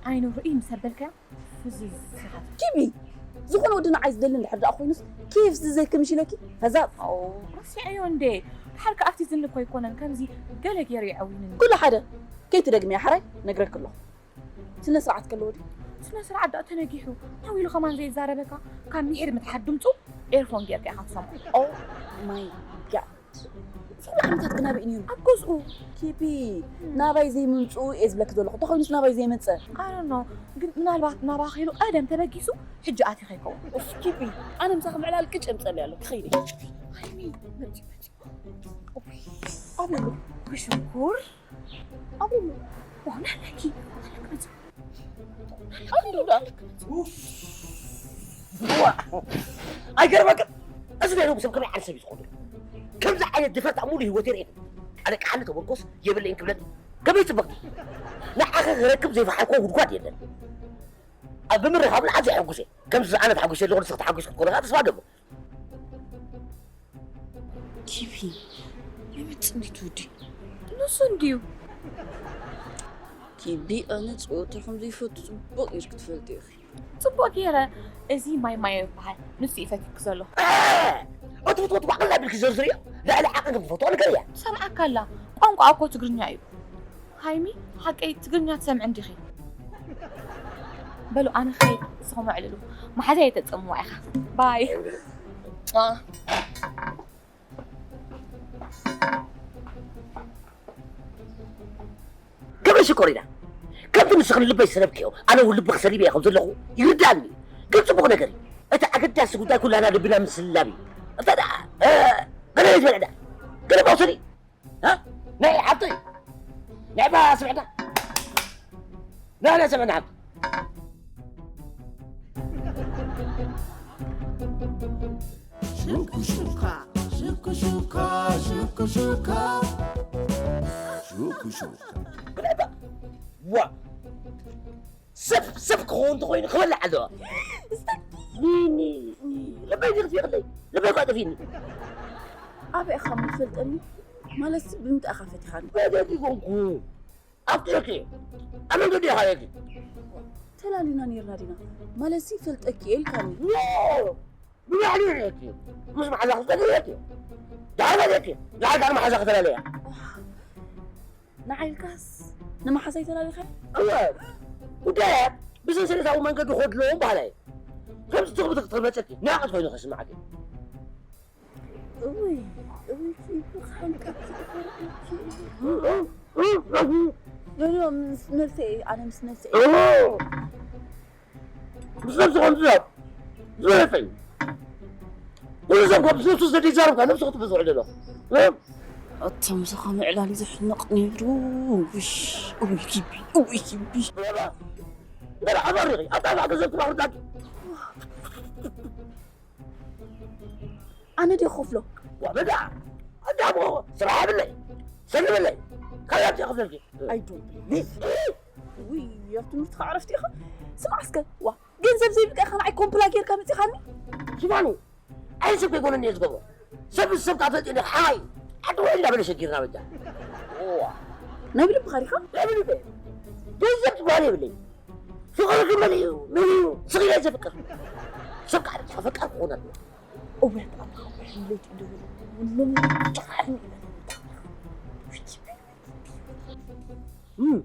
ዓይኑ ርእይ ምስ ኣበልካዮ ፍዝዝ ኢኻ ትብል። ኪቢ! ዝኾነ ወዲ ንዓይ ዝደሊ እንድሕር ደኣ ኮይኑስ ኬፍ ዝዘኪ ምሽ ኢለኪ? ፈዛዝ። ኣው፣ ረሲዐዮ እንዴ? ድሓር ከኣ ኣብቲ ዝኒ እኮ ኣይኮነን ከምዚ ገለ ገይሩ የዐዊንኒ። ኩሉ ሓደ። ከይትደግምያ ሓራይ ነግረኪ ኣለኹ። ስነ ስርዓት ከለዎ ድዩ? ስነ ስርዓት ደኣ ተነጊሑ። ዓው ኢሉ ከማን ዘይዛረበካ፣ ካብ ሚሒር ምትሓት ድምፁ ኤርፎን ጌርካ ኢኻ ትሰምዖ። Oh my God። ስለ ዓመታት ግን ኣበይ ነይሩ? ኣብ ገዝኡ። ኪፒ፣ ናባይ ዘይምምፅኡ እየ ዝብለኪ ዘለኹ። እንተኾይኑስ ናባይ ዘይመፀ? I don't know። ግን ምናልባት ናባኺ ኢሉ ቀደም ተበጊሱ፣ ሕጂ ኣቲኺ ይኸውን። ኡፍ፣ ኪፒ፣ ኣነ ምሳኺ ምዕላል ቅጭ የምፀለይ ኣሎ። ክኸይድ እየ። ሃይሚ፣ መፂ፣ መፂ። ኡፍ፣ ኣበይ ኣሎ? ክሽኩር። ኣበይ ኣሎ? ዋው፣ ናለኪ፣ ናለኪ መፂ። ኣበይ ኣሎ? ኡፍ። ዋ፣ ኣይገርመክን? እዚ ናይ ሎሚ ሰብ ከመይ ዓይነት ሰብ እዩ ዝኾን ዘሎ? ከምዚ ዓይነት ድፍረት ኣብ ሙሉእ ህይወተይ ርኤ። ኣነ ቀሓኒ ተመርኮስ የብለይን ክብለኒ ከመይ ይፅበቅ? ንዓኺ ክረክብ ዘይፈሓርኮ ጉድጓድ የለን። ኣብ ብምርኻብና ኣዝየ ሕጉስ እየ። ከምዚ ኣነ ተሓጒሰ ኣለኹ፣ ንስኺ ተሓጒስኪ ክትኮኒ ከዓ ተስፋ እገብር። ኪቢ፣ ናይ መፅንዲት ወዲ። ንሱ እንድዩ። ኪቢ፣ ኣነ ፀወታ ከም ዘይፈቱ ፅቡቕ ጌርኪ ትፈልጢ ኢኺ። ጽቡቕ ገይረ። እዚ ማይ ማዮ ይበሃል። ንሱ እዩ ፈትዩኪ ዘሎ። እ! እቲ ፍትወት ባዕላ ቢልኪ ዘርዝርዮ። ልዕሊ ዓቐን ከም ትፈትዎ ንገርያ። ትሰምዓካ ኣላ። ቋንቋ እኮ ትግርኛ እዩ። ሃይሚ፣ ሓቀይ ትግርኛ ትሰምዒ እንዲኺ? በሉ፣ ኣነ ኸይድ፣ ንስኹም ኣዕልሉ። መሓዛይ የተጸምዋ ኢኻ። ባይ። አ። ከመይ ሽኮሪና? ከምቲ ንስኺ ንልበይ ዝሰለብክዮ፣ ኣነ እውን ልብኺ ሰሊበ እየ ከም ዘለኹ ይርድኣኒ እዩ። ግን ጽቡቕ ነገር እዩ። እቲ ኣገዳሲ ጉዳይ ኩላና ልብና ምስላብ እዩ። እንተ ደኣ፣ እ፣ ገለ ይትበልዕ ደኣ። ገለ ባውሰዲ። እ? ናይ ሓብተይ። ናይ ባ ስምዕና። ናይ፣ ናይ ስምዕና ሓብተይ። ሹኩ ሹካ፣ ሹኩ ሹካ፣ ሹኩ ሹካ። ሹኩ ሹካ። ዋ! ሰብ፣ ሰብ ክኸውን እንተኾይኑ ክበልዕ ኣለዎ። ኒ፣ ኒ፣ ኒ፣ ልበይ ዝኽፊ ይኽለይ። ልበይ እኳ ጠፊእኒ። ኣበይ ኢኻ ምትፈልጠኒ? ማለትሲ ብምንታይ ኢኻ ፈቲኻኒ? በደል ይኾንኩ። ኣፍቂረኪ እየ። ኣብ መንገዲ እየ ሃረኪ። ተላሊና ኔርና ዲና? ማለትሲ ይፈልጠኪ እየ ኢልካኒ። ኖ! ብባዕሉ ርእየኪ። ምስ መሓዛኺ ዝፈልጥ ርእየኪ። ደሓር በለኪ። ንዓይ ካብ መሓዛኺ ተላለያ። ንዓይ ኢልካስ ንመሓዛይ ተላሊኻ? እወ። ጉዳያት ብሰንሰለታዊ መንገዲ ክኸዱ ኣለዎም በሃላይ እየ። ከምዚ ትኽብትኽ ትመፀኪ። ንዕቐት ኮይኑ ከስምዓኪ። እውይ፣ እውይ፣ ኪዱ ሓንቀት ዝግበር እኪ። ኖ፣ ኖ፣ ምስ ነብሰይ እየ፣ ኣነ ምስ ነብሰይ እየ። ኖ። ምስ ነብስኻ ምዝራብ ዝበለጸ እዩ። ኩሉ ሰብ ካብ ምስ ነብሱ ዘደይዛረብ ካብ ነብሱ ክጥፍእ ዝውዕል ዘሎ። እ? ኣታ ምሳኻ ምዕላል እዩ ዘሕንቕ ነይሩ። ውሽ፣ እውይ ኪቢ፣ እውይ ኪቢ። በላ፣ በላ፣ ኣባሪኺ፣ ኣታ ገንዘብ ትባኽርዳኪ። ኣነ ድየ ክኸፍሎ? ዋ፣ በዳ፣ ኣዳሞ፣ ስራሕ የብለይ፣ ሰልብለይ፣ ካልእ ኣብዚኣ ክፍለልኪ። I don't believe you። ውይ፣ ኣብ ትምህርትኻ ዕረፍቲ ኢኻ። ስማዕ እስከ፣ ዋ፣ ገንዘብ ዘይብቀዕካ ንዓይ ኮምፕላ ጌርካ መጺኻኒ? ሽፋኑ፣ ኣይ ሰብ ከይኮነኒ እየ ዝገብሮ። ሰብ ምስ ሰብ ካብ ተልጢነ ሓይ፣ ዓዲ ውዒል እንዳበለ ሸጊርና በጃ። ናይ ብልብኻ ዲኻ? ናይ ብልበይ። ገንዘብ ዝበሃል የብለይ። ፍቕሪ ግን መሊኡ፣ መሊኡ፣ ስቕ ኢለ ዘፍቅር። ሰብ ከዓ ፈቃር ክኾን ኣለዎ። እውነት ኣምላኽ ውሕሉል እዩ። እም።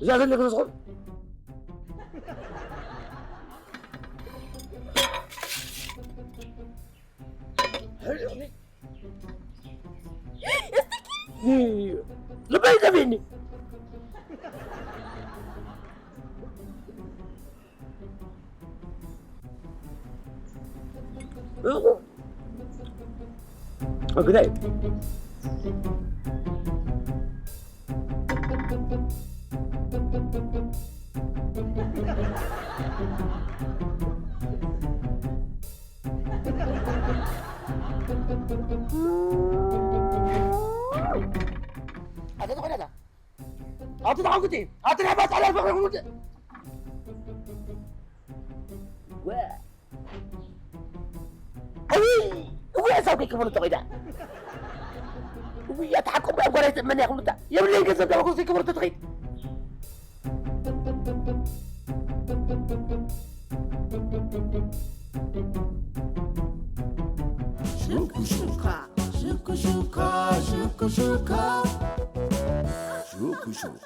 እዛ ዘለክ ተስኾን? ልበይ ጠፊእኒ። ግዳይ ኣተ ዝኾነታ ኣቲ ተሓጉቲ ኣቲ ናይ ባጻላ ፍቕሪ ሁሉ ወ እውይ እውይ ሓሳብ ከይክብሉ ተኸይዳ እውይ ኣተሓቆም ኣብ ጓላይ ተመንያ ክብሉታ የብለይ ገንዘብ ዳበኩ ዘይክብሉ ተኸይድ ሽኩሹካ ሽኩሹካ ሽኩሹካ ሽኩሹካ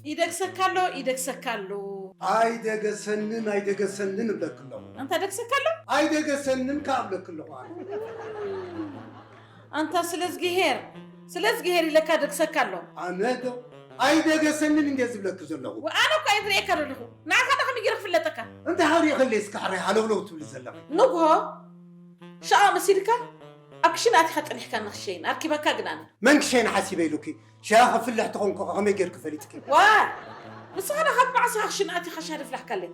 ይደግሰካ ኣሎ ይደግሰካ ኣሎ ኣይደገሰንን ኣይደገሰንን እብለክ ኣለኹ ኣንታ ደግሰካ ኣሎ ኣይደገሰንን ከኣ እብለክ ኣለኹ ኣነ ኣንታ ስለዝግሄር ስለዝግሄር ኢለካ ደግሰካ ኣሎ ኣነ ዶ ኣይደገሰንን እንደ ዝብለክ ዘለኹ ኣነ እኳ እየ ዝርእየካ ዘለኹ ንዓኻ ዶ ከመይ ገይረ ክፍለጠካ እንታይ ሃሪእኽለይ እስካ ሕራይ ሃለውለው ትብሊ ዘለኺ ንግሆ ሸኣ መሲልካ ኣብ ክሽነ ኣቲኻ ጸኒሕካ ንኽሸይን ኣርኪበካ ግን ኣነ መን ክሸይን ሓሲበ ኢሉኪ ሸያ ክፍልሕ ተኾንኩ ከመይ ጌርኪ ፈሊጥኪ ዋ ንስኻ ዶ ካብ መዓስ ኢኻ ክሽነ ኣቲኻ ሻሂ ደፍላሕካለይ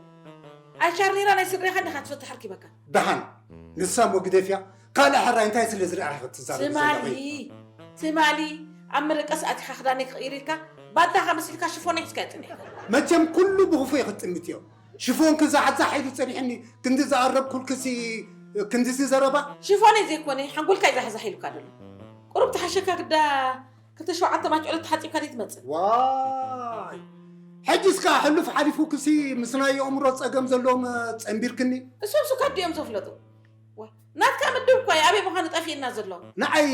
ኣይ ሻርኔራ ናይ ስድሬኻ እንዲኻ ትፈትሕ ኣርኪበካ ደሓን ንሳ እሞ ግደፍያ ካልእ ሕራይ እንታይ ስለ ዝረኣኺ ክትዛረቢ ትማሊ ዘለኺ ትማሊ ኣብ መደቀስ ኣቲኻ ክዳነይ ክቕይር ኢልካ ባዳኻ መሲልካ ሽፎነይ ሒዝካ ይጽኒሕ መቸም ኩሉ ብኽፉ ይኽጥምት እዮ ሽፎን ክዛሕዛሕ ኢሉ ጸኒሕኒ ክንዲ ዝኣረብኩልክሲ ክንዲዚ ዘረባ ሽፎነይ ዘይኮነ ሓንጎልካ ይዛሕዛሕ ኢሉካ ደሎ ቁሩብ ተሓሸካ ግዳ ክልተ ሸውዓተ ማጭዕሎ ተሓጺብካ ደይ ትመጽእ ዋይ ሕጅስ ከዓ ሕሉፍ ሓሊፉ ክሲ ምስ ናይ የእምሮ ጸገም ዘለዎም ጸንቢርክኒ እሶም ስኳት ድዮም ዘፍለጡ ዋ፣ ናትካ ምድብ እኳ እዩ ኣበይ ምዃኑ ጠፊእና ዘሎ ንዓይ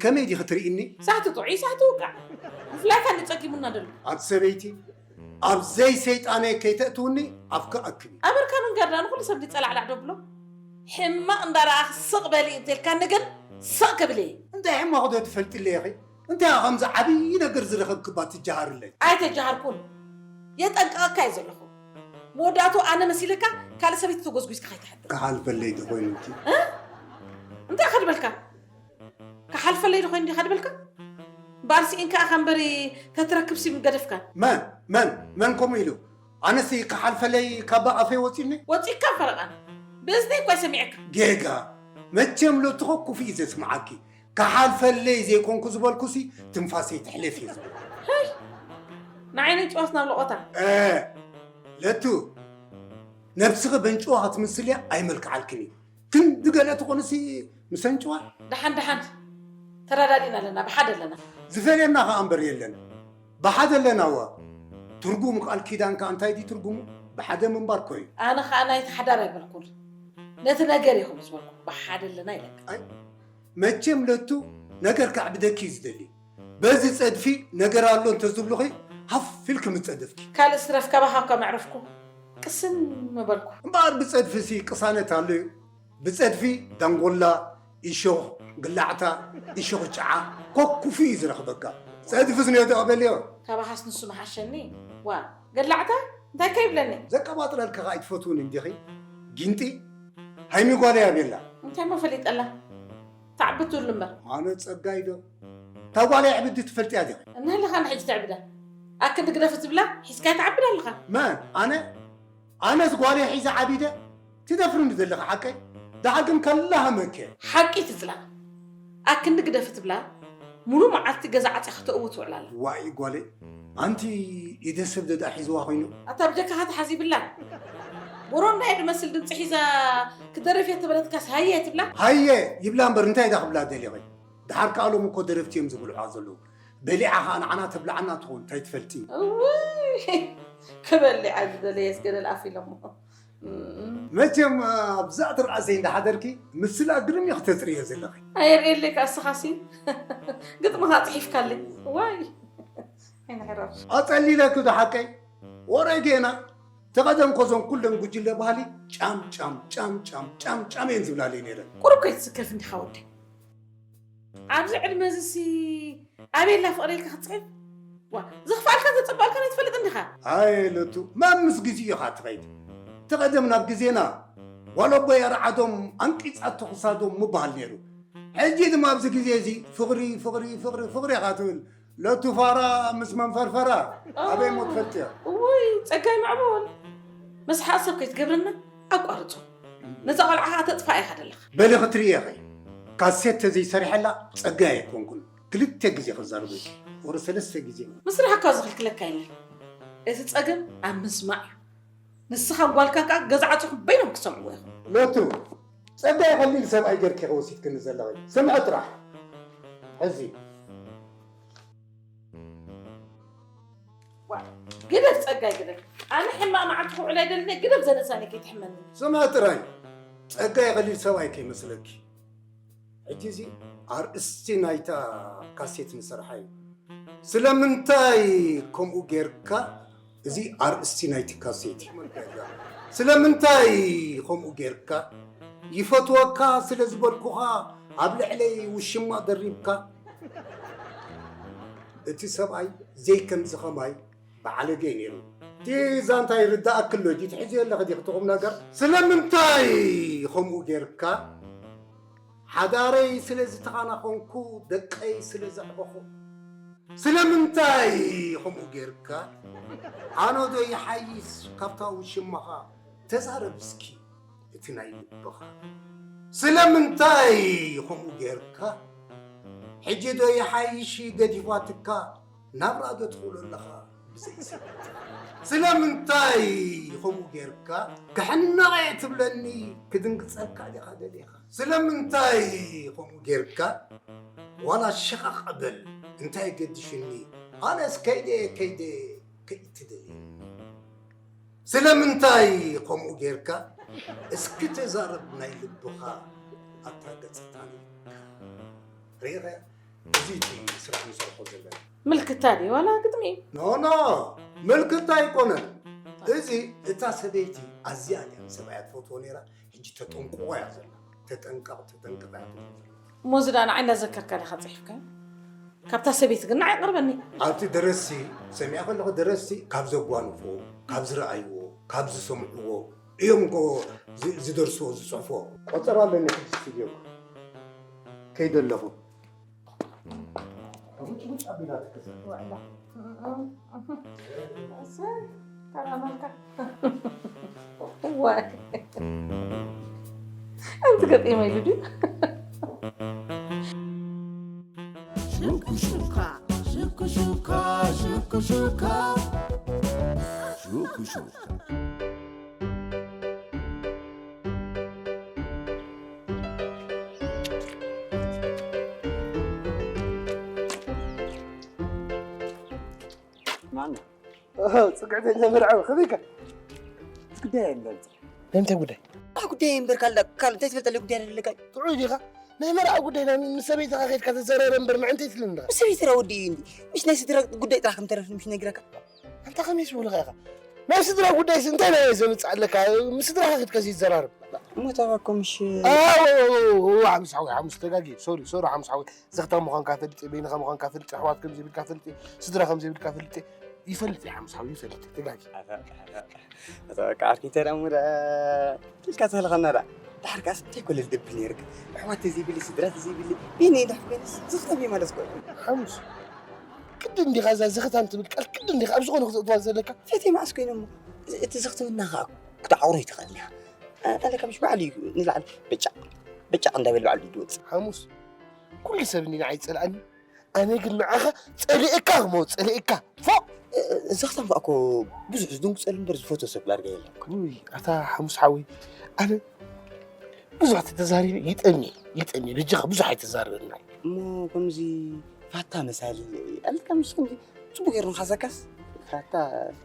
ከመይ ዲኺ ትርእይኒ ሳሕቲ ጥዑይ ሳሕቲ ውቃዕ ምፍላይካ እንጸጊሙና ደሎ ኣብ ሰበይቲ ኣብ ዘይ ሰይጣነይ ከይተእትውኒ ኣፍካ ኣክቢ ኣበርካ ምንጋርዳ ንኩሉ ሰብ ጸላዕላዕ ደብሎ ሕማቕ እንዳረኣኽ ስቕ በሊ እንተልካኒ ግን ስቕ ክብል እየ እንታይ ሕማቕ ዶ ትፈልጥለይ ኢኺ እንታይ ከምዚ ዓብዪ ነገር ዝረኸብክባ ትጀሃርለይ ኣይተጀሃርኩን የጠንቀቐካ እየ ዘለኹ መወዳእቱ ኣነ መሲልካ ካልእ ሰበይቲ ተጎዝጉዝካ ከይትሓድር ክሓልፈለይ ዶ ኮይኑ እንጂ እንታይ ከድበልካ ክሓልፈለይ ዶ ኮይኑ ዲኻ ድበልካ እምበኣር ስኢንካ ኣኻ እምበሪ ተትረክብ ሲ ምገደፍካ መን መን መን ከምኡ ኢሉ ኣነሲ ክሓልፈለይ ካባ ኣፈይ ወፂኒ ወፂካ ፈረቓን ብእዝነይ እኳ ሰሚዐካ ጌጋ መቸም ሎትኾ ኩፍ እዩ ዘስምዓኪ ክሓልፈለይ ዘይኮንኩ ዝበልኩሲ ትንፋሰይ ትሕለፍ እየ ዝብል ንዓይነይ ጨዋስ ናብ ለቖታ ለቱ ነብስኺ በንጭዋ ክትምስልያ ኣይመልክዓልክን እዩ ክንዲ ገለ ትኾንሲ ምስ ኣንጭዋ ደሓን ደሓን ተረዳዲና ኣለና ብሓደ ኣለና ዝፈልየና ኸዓ እምበር የለን ብሓደ ኣለና ዋ ትርጉም ቃል ኪዳን ከዓ እንታይ ድዩ ትርጉሙ ብሓደ ምንባር ኮዩ ኣነ ከዓ ናይቲ ሓዳር ኣይበልኩን ነቲ ነገር ኢኹም ዝበልኩ ብሓደ ኣለና ኢለካ መቸም ለቱ ነገር ከዕብደኪ እዩ ዝደሊ በዚ ጸድፊ ነገር ኣሎ እንተዝብሉኺ ሃፍ ኢልኪ ምጸደፍኪ ካልእ ስረፍ ካባኻ እኳ መዕረፍኩ ቅስን ምበልኩ እምበኣር ብጸድፊ ሲ ቅሳነት ኣሎ እዩ ብጸድፊ ዳንጎላ ኢሾኽ ግላዕታ ኢሾኽ ጨዓ ኮኩፉ እዩ ዝረኽበካ ጸድፊ ዝነዮ ተቐበልዮ ካባኻስ ንሱ መሓሸኒ ዋ ገላዕታ እንታይ ከይብለኒ ዘቀባጥረልካ ኸዓ ኣይትፈትውን እንዲኺ ጊንጢ ሃይሚ ጓለይ ኣቤላ እንታይ ሞ ፈሊጠላ ተዓቢ ትብሉ እምበር ኣነ ጸጋይ ዶ እታ ጓለይ ኣዕብዲ ትፈልጥያ ዲኺ እናሃለኻ ንሕጂ ተዕብዳ ኣክንዲ ግደፍ ትብላ ሒዝካ ትዓብድ ኣለኻ መን ኣነ ኣነስ ጓለይ ሒዘ ዓቢደ ትደፍርኒ ዘለኺ ሓቀይ ደሓር ግን ከላሃመኪ ሓቂ ትዝላ ኣክንዲ ግደፍ ትብላ ሙሉእ መዓልቲ ገዛ ዓፅያ ክተእዎ ትውዕል ኣላ ዋይ ጓለይ ኣንቲ ኢደ ሰብ ደዳ ሒዝዋ ኮይኑ። ኣታ ብጀካኻ ተሓዚብላ። ቦሮንዳ እየ ድመስል ድምፂ ሒዛ ክደርፍ እየ ተበለትካስ ሃየ ትብላ። ሃየ ይብላ እምበር እንታይ ዳ ክብላ ደሊኺ? ድሓር ከኣ ሎም እኮ ደረፍቲ እዮም ዝብልዑዋ ዘለዉ። በሊዓ ከኣ ንዓና ተብልዓና ትኸውን እንታይ ትፈልጢ? እውይ ክበልዓ ዝደለየስ ገደል ኣፍ ኢሎሞ። መቸም ኣብዛ ትርኣሰይ እንዳሓደርኪ ምስላ ግርም ኢኺ ተፅርዮ ዘለኺ። ኣየርእየለይ ከኣ እስኻሲ ግጥምኻ ፅሒፍካለይ ዋይ ኣይንሕረር። ኣፀሊለኪ ዶ ሓቀይ? ወረ ጌና ተቐደም ኮዞን ኩለን ጉጅለ ባህሊ ጫም ጫም ጫም ጫም ጫም ጫም እየን ዝብላለይ ነይረን። ቁሩብ ከይትስከፍ እንዲኻ ወደይ። ኣብዚ ዕድመ እዚሲ ኣበይ ኣላ ፍቕረይ ኢልካ ክትፅሕፍ? ዋ፣ ዘኽፍኣልካን ዘፀብቐልካን ኣይትፈልጥን ዲኻ? ኣየ ለቱ፣ መም ምስ ግዜኡ ኢኻ ትኸይድ። ተቐደም ናብ ግዜና ጓል ኣቦይ ኣርዓዶም ኣንቂጻቶ ክሳዶም ምበሃል ነይሩ። ሕጂ ድማ ኣብዚ ግዜ እዚ ፍቕሪ ፍቕሪ ፍቕሪ ፍቕሪ ኢኻ ትብል። ለቱ ፋራ ምስ መንፈርፈራ ኣበይ እሞ ትፈልጥዮ? እውይ ጸጋይ ማዕበል፣ መስሓቕ ሰብ ከይትገብረና ኣቋርጾ። ነዛ ቖልዓ ኸኣ ተጥፍኣ ኢኻ ደለኻ። በሊ ክትርእዮ ኢኺ። ካሴት ተዘይሰሪሐላ ጸጋይ ኣይኮንኩን። ክልተ ግዜ ክዛረበኪ ወረ ሰለስተ ግዜ። ምስራሕ እኳ ዝኽልክለካ የለን። እቲ ጸገም ኣብ ምስማዕ እዩ። ንስኻን ጓልካን ከኣ ገዛ ዓጺኹም በይኖም ክሰምዕዎ ኢኹም። ሎቱ ጸጋይ ቀሊል ሰብኣይ ገርኪ ኢኺ ወሲድክኒ ዘለኺ። ስምዒ ጥራሕ። ሕዚ ግደፍ ጸጋይ ግደፍ። ኣነ ሕማቕ መዓልቲ ክውዕል ኣይደልን እየ። ግደፍ ዘለሳኒ ከይትሕመኒ። ስምዒ ጥራይ። ጸጋይ ቀሊል ሰብኣይ ከይመስለኪ። ሕጂ እዚ ኣርእስቲ ናይታ ካሴት ንሰርሓ እዩ። ስለምንታይ ከምኡ ጌርካ? እዚ ኣርእስቲ ናይቲ ካሴት እዩ። ስለምንታይ ከምኡ ጌርካ? ይፈትወካ ስለ ዝበልኩኻ ኣብ ልዕለይ ውሽማ ደሪብካ? እቲ ሰብኣይ ዘይከምዚ ኸማይ በዓለገ እዩ ነይሩ። እቲ ዛንታ ይርዳእኪ ኣሎ ድዩ? ትሕዝዮ ኣለኺ ዲኺ እቲ ቁም ነገር? ስለምንታይ ከምኡ ጌርካ? ሓዳረይ ስለ ዝተኻናኸንኩ፣ ደቀይ ስለ ዘዕበኹ። ስለምንታይ ከምኡ ጌርካ? ኣነዶ ይሓይሽ ካብታ ውሽማኻ? ተዛረብ እስኪ እቲ ናይ ልብኻ። ስለምንታይ ከምኡ ጌርካ? ሕጂ ዶ ይሓይሽ ገዲፋትካ? ናብራ ዶ ትኽእሎ ኣለኻ ብዘይ ስምዒት? ስለምንታይ ከምኡ ጌርካ? ክሕነቕ እየ ትብለኒ፣ ክድንግጸልካ ዲኻ ደሊኻ? ስለምንታይ ከምኡ ጌርካ? ዋላ ሸቓቕ በል፣ እንታይ ገዲሹኒ? ኣነስ ከይደ፣ ከይደ፣ ከይትደልየኒ። ስለምንታይ ከምኡ ጌርካ? እስኪ ተዛረብ ናይ ልብኻ፣ ኣታ ገጽ ታሪኽካ። ርኢኸያ? እዚ እቲ ስራሕ ንሰርሖ ዘለና። ምልክታ ድዩ ዋላ ግጥሚ እዩ? ኖ ኖ ምልክታ ኣይኮነን። እዚ እታ ሰበይቲ ኣዝያ እያ ንሰብኣያ ትፈትዎ ነይራ፣ ሕጂ ተጠንቅቖ እያ ዘላ። ተጠንቀቕ ተጠንቀቕ እያ ትብል ዘላ። እሞ እዚ ደኣ ንዓይ እናዘከርካ ዲኻ ጽሒፍካዮ? ካብታ ሰበይቲ ግን ንዓይ ኣቕርበኒ። ኣብቲ ደረስቲ ሰሚዐ ከለኹ ደረስቲ ካብ ዘጓንፍዎ፣ ካብ ዝረኣይዎ፣ ካብ ዝሰምዕዎ እዮም እኮ ዝ- ዝደርስዎ ዝፅሕፍዎ። ቆፀራ ኣለኒ ሕጂ ስቱድዮ ከይደ ኣለኹ። ኣንቲ ገጢመ ኢሉ ድዩ? ሽኩሽካ ሽኩሽካ ሽኩሽካ ሽኩሽካ ጽግዕተኛ መርዓዊ ከመይካ? ጉዳይ ኣለኒ። ናይ ምንታይ ጉዳይ? ኣህ ጉዳይ እምበር ካልእ ካልእ እንታይ ትፈልጠለይ ጉዳይ ኣለካ? ጥዑይ ዲኻ? ናይ መርዓ ጉዳይ ናይ ምስ ሰበይትኻ ከይድካ ተዘራረብ እምበር ምዕንተይ ትልኒ ዲኻ? ምስ ሰበይትኻ ወዲ እዩ እንዲ ምሽ ናይ ስድራ ጉዳይ ጥራሕ ከም ተረፍ ምሽ ነግረካ። ኣንታ ከመይ ዝብልኻ ኢኻ? ናይ ስድራ ጉዳይስ እንታይ ናይ ዘምጽእ ኣለካ? ምስ ስድራኻ ከይድካ ዘይትዘራረብ? እሞ ታባኮ ምሽ ኣዎ ሓሙስ ሓወይ ሓሙስ ተጋጊ ሶሪ ሶሪ ሓሙስ ሓወይ ዘኽታ ምዃንካ ፈልጢ በይንኻ ምዃንካ ፈልጢ ኣሕዋት ከም ዘይብልካ ፈልጢ ስድራ ከም ዘይብልካ ፈልጢ ይፈልጥ እየ ሓምሳዊ ይፈልጥ እየ ተጋጊ ኣታ በቃ ዓርኪ እንታይ ደኣ እሞ ደኣ ኢልካ ትህልኸና ደኣ ደሓር ከኣስ እንታይ ኮለል ደብል ነይርካ ኣሕዋት ተዘይብሊ ስድራ ተዘይብሊ በይነይ እንድሕር ኮይነስ ዝኽተብ እየ ማለት ኮ ሓሙስ ቅድም ዲኻ እዛ ዝኽታም ትብል ቃል ቅድም ዲኻ ኣብ ዝኾነ ክትእትዋ ዘለካ ፈትየ መዓስ ኮይነ እሞ እቲ ዝኽትምና ኸዓ ክትዓውሮ ይትኽእል ኢኻ ኣለካ ምሽ ባዕሉ እዩ ንላዕሊ በጫቕ በጫቕ እንዳበል ባዕሉ እዩ ድወፅእ ሓሙስ ኩሉ ሰብ እኒ ንዓይ ይፀልኣኒ ኣነ ግን ንዓኻ ፀሊእካ ክመ ፀሊእካ ፎቕ እዚ ኸታም ከኣ እኮ ብዙሕ ዝድንግጸሉ እምበር ዝፈትዎ ሰብ ዳርጋ የለን። ውይ ኣታ ሓሙስ ሓወይ፣ ኣነ ብዙሕ ተተዛሪበ ይጠምየ፣ ይጠምየ። በጃኻ ብዙሕ ኣይተዛርበና። እሞ ከምዚ ፋታ መሳሊ ኣልካ፣ ምስ ከምዚ ጽቡቕ ገይሩ ንኻዘካስ ፋታ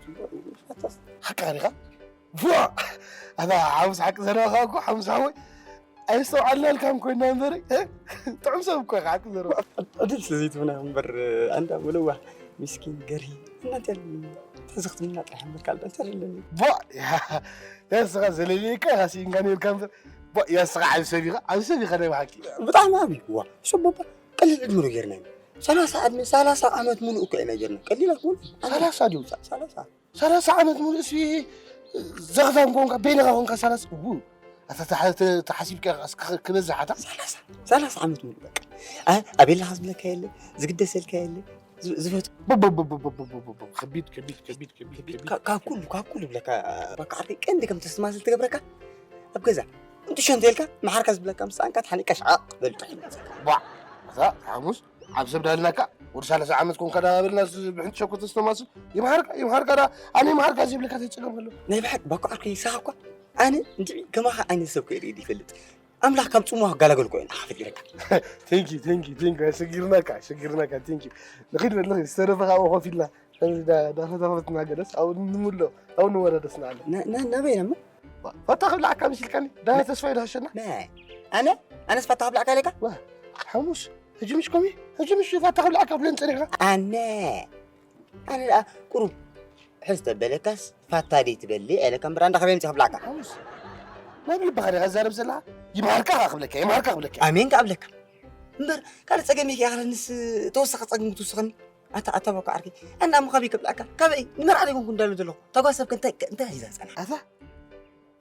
ጽቡቕ እዩ፣ ፋታስ ሓቅኻ ዲኻ? ቡዕ! ኣታ ሓሙስ ሓቂ ዘረባኻ እኮ ሓሙስ ሓወይ፣ ኣየስተውዓልናልካን ኮይና እምበር፣ እ? ጥዑም ሰብ እኮ ኢኻ ሓቂ ዘረባ። ዕድል ስለ ዘይትህቡና እምበር፣ ኣንዳ ምልዋህ፣ ሚስኪን፣ ገርሂ፣ እናንተ ተዘኽትምና ጥራሕ እምበር ካልእ እንታይ ኣለኒ? ቡዕ! ያ፣ ያስኻ ዘለለይካ ኢኻ ስኢንካ ነይርካ እምበር፣ ቡዕ! ያስኻ ዓቢ ሰብ ኢኻ፣ ዓቢ ሰብ ኢኻ ናይ ብሓቂ። ብጣዕሚ ዓቢ። ዋ፣ ሰብ ባባ፣ ቀሊል ዕድመ ዶ ጌርና ኢና? ሰላሳ ዕድመ፣ ሰላሳ ዓመት ሙሉእ እኮ ኢና ጌርና። ቀሊል ኣይኮነን። ሰላሳ ድዩ? ሰላሳ። ሰላሳ ዓመት ሙሉእ ሲ ዘኽታም ኮንካ፣ በይንኻ ኮንካ ሰላሳ፣ ው፣ ኣታ ተሓ-፣ ተ-፣ ተሓሲብካ ኢኻ እስከ ክበዝሕ ኣታ። ሰላሳ፣ ሰላሳ ዓመት ሙሉእ በቃ። ኣ-፣ ኣቤላኻ ዝብለካ የለ፣ ዝግደሰልካ የለ፣ ዝ-፣ ዝፈት-፣ ቦቦቦቦቦቦቦቦቦቦ፣ ከቢድ፣ ከቢድ፣ ከቢድ፣ ከቢድ፣ ከቢድ። ከቢድ። ካብ፣ ካብ ኩሉ፣ ካብ ኩሉ ብለካ፣ በቃ ዓርከይ ቀንዲ ከም ተስተማስል ትገብረካ፣ ኣብ ገዛ፣ እንጥሾ እንተልካ፣ መሓርካ ዝብለካ ምስ ሰኣንካ፣ ተሓኒቅካ ሸዓቕ በል ጥራሕ ይመጽእ። ቧዕ፣ እታ ሓሙስ፣ ኣብ ሰብ ዳልናካ፣ ወዲ ሰላሳ ዓመት ኮንካ ዳ በልና፣ ዝ-፣ ብሕንቲ ሸኮ ተስተማስል፣ ይምሓርካ፣ ይምሓርካ ዳ፣ ኣነ ይምሓርካ ዘይብለካ ተጸገም ኣሎ። ናይ ብሓቂ፣ ባኮ ዓርከይ፣ ንስኻ እኳ፣ ኣነ እንድዒ ከማኻ ዓይነት ሰብ ከይርኢ ይፈልጥ። ኣምላኽ ካብ ጽሙዋ ክገላገልኩ እየ ንዓኻ ፈጢረካ። Thank you፣ thank you፣ thank you። ኣሸጊርናካ፣ ኣሸጊርናካ፣ thank you። ንኺድ በል፣ ንኺድ፣ ዝተረፈ ካብኡ ኮፍ ኢልና፣ ከምዚ ዳ-፣ ዳኸታኸፈትና ገለስ፣ ኣብኡ ንምሎ፣ ኣብኡ ንወረደስ ንዓለ። ና-፣ ና-፣ ናበይ ነሞ? ዋ፣ ፋታ ክብልዓካ መሲልካኒ? ዳ ነ-፣ ተስፋ ይድሃሸና? መ-፣ ኣነ? ኣነስ ፋታ ክብልዓካ ኢለካ? ዋ፣ ሓሙስ፣ ሕጂ ምሽ ኮሚ፣ ሕጂ ምሽ ፋታ ክብልዓካ ብለን ጸኒሕካ? ኣነ፣ ኣነ ደኣ ቁሩብ ሕዝ ተበለካስ ፋታ ደይ ትበሊ? ኤለካ እምበር ኣንዳ ከመይ ኣምጺእ ክብላካ? ሓሙስ፣ ናይ ብልብኻ ዲኻ ትዛረብ ዘለኻ? ይምሃርካ ኸኣ ክብለካ፣ ይምሃርካ ክብለካ። ኣሜን ከኣ እብለካ። እምበር ካልእ ጸገም እየ ከኣ ንስ ተወሳኺ ጸገም ክትውስኸኒ? ኣታ፣ ኣታ ባኮ ዓርከይ፣ ኣነ እሞ ካበይ ክብላካ? ካበይ? ንመርዓ ደይኮንኩ እንዳሉ ዘለኹ። እታ ጓል ሰብከ እንታይ፣ እንታይ ሒዛ ጸንሓ? ኣታ፣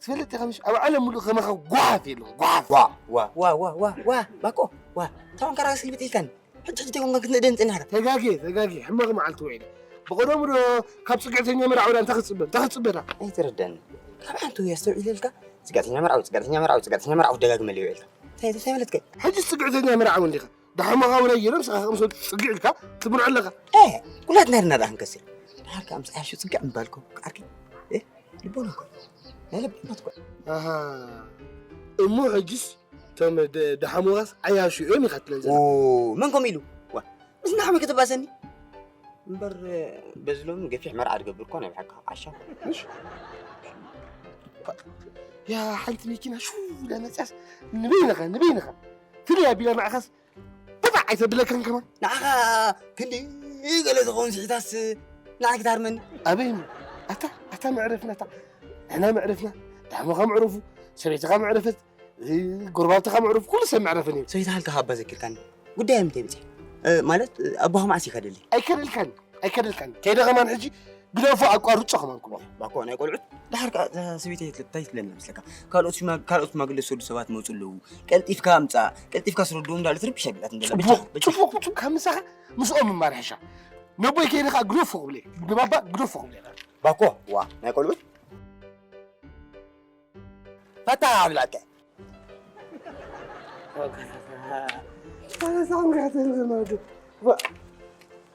ትፈልጥ ኢኻ ምሽ? ኣብ ዓለም ሙሉእ ከማኻ ጓሓፍ የለን፣ ጓሓፍ። ዋ፣ ዋ፣ ዋ፣ ዋ፣ ዋ፣ ዋ፣ ባኮ፣ ዋ። እንታይ ኮንካ ራእሲ ግልብጥ ኢልካኒ? ሕጂ፣ ሕጂ እንታይ ኮንካ ክትንእደኒ ጸኒሕካ? ተጋግየ፣ ተጋግየ። ሕማቕ መዓልቲ ውዒለ። ብቐደሙ ዶ ካብ ጽግዕተኛ መርዓዊ እንታይ ክትጽበ፣ እንታይ ክትጽበ ዳ? ኣይተረድኣኒ። ካብ ሓንቲ ወይ ኣስተውዒለልካ፣ ጽግዕተኛ መርዓዊ፣ ጽግዕተኛ መርዓዊ፣ ጽግዕተኛ መርዓዊ ደጋግመለይ ውዒልካ። እንታይ፣ እንታይ ማለትካ እዩ? ሕጂ ጽግዕተኛ መርዓዊ እንዲኻ። ዳሓማኻ እውን ኣየሎም፣ ንስኻ ከም ሰብ ጽግዕ ኢልካ ትምርዖ ኣለኻ። ኤ፣ ኩላትና ርና ደኣ ክንከስር። ድሓር ከኣ ምስ ዓያሹ ጽግዕ ምባልኩም፣ ዓርኪ። ኤ፣ ልቦና እኮ። ናይ ልቢ እምነት እኮ። ኣሃ። እሞ ሕጅስ እቶም ደ-፣ ደሓሞኻስ ዓያሹ እዮም ኢኻ ትለን ዘለኻ። ኦ፣ መን ከምኡ ኢሉ? ዋ፣ ምስ ንዓመይ ከተባእሰኒ? እምበር፣ በዚ ሎሚ ገፊሕ መርዓ ዝገብር እኮ ናይ ብሓቂ ዓሻ እኮ። ምሽ? ያ ሓንቲ መኪና ሽው ኢላ መጽያስ ንበይንኻ፣ ንበይንኻ። ፍልይ ኣቢላ ንዓኻስ ብባዕ ኣይተብለካን ከማን። ንዓኻ ክንዲ ገለ ዝኸውን ስሒታስ ንዓይ ክትሃርመኒ? ኣበይ እሞ? ኣታ፣ ኣታ መዕረፍና፣ ኣታ። ንሕና መዕረፍና፣ ዳሕሞኻ መዕረፉ፣ ሰበይትኻ መዕረፈት፣ እ፣ ጎረባብትኻ መዕረፉ፣ ኩሉ ሰብ መዕረፍን እዩ። ሰበይትኻ ኢልካ ካብ ኣባ ዘኪርካኒ። ጉዳይ ኣብ ምንታይ በጺሑ? እ፣ ማለት፣ እ፣ ኣቦኻ መዓስ እዩ ከደሊ? ኣይከደልካን፣ ኣይከደልካን። ከይደ ከማን ሕጂ ግደፎ፣ ኣቋርጾ ከማን ኩሉ። ባኮ ናይ ቆልዑት። ድሓር ከኣ እዛ ሰበይተይ እንታይ ትብለኒ መስለካ? ካልኦት ሽማ-፣ ካልኦት ሽማግለ ዝሰዱ ሰባት መጹ ኣለዉ። ቀልጢፍካ ኣምጻእ፣ ቀልጢፍካ ኣስረድኦም እንዳበለት ትርብሽ ኣቢላትኒ ዘላ። ጽቡቕ፣ በጃኻ፣ በጃኻ። ጽቡቕ፣ ጽቡቕ፣ ካብ ምሳኻ ምስኦም ምማር ይሕሻ። ነቦይ ከይደ ከኣ ግደፎ ክብሎ እየ። ንባባ ግደፎ ክብሎ እየ። ባኮ፣ ዋ፣ ናይ ቆልዑት። ፋታ ኣብላዕከ። ፋታ ሳንጋተ ለማዱ። ዋ፣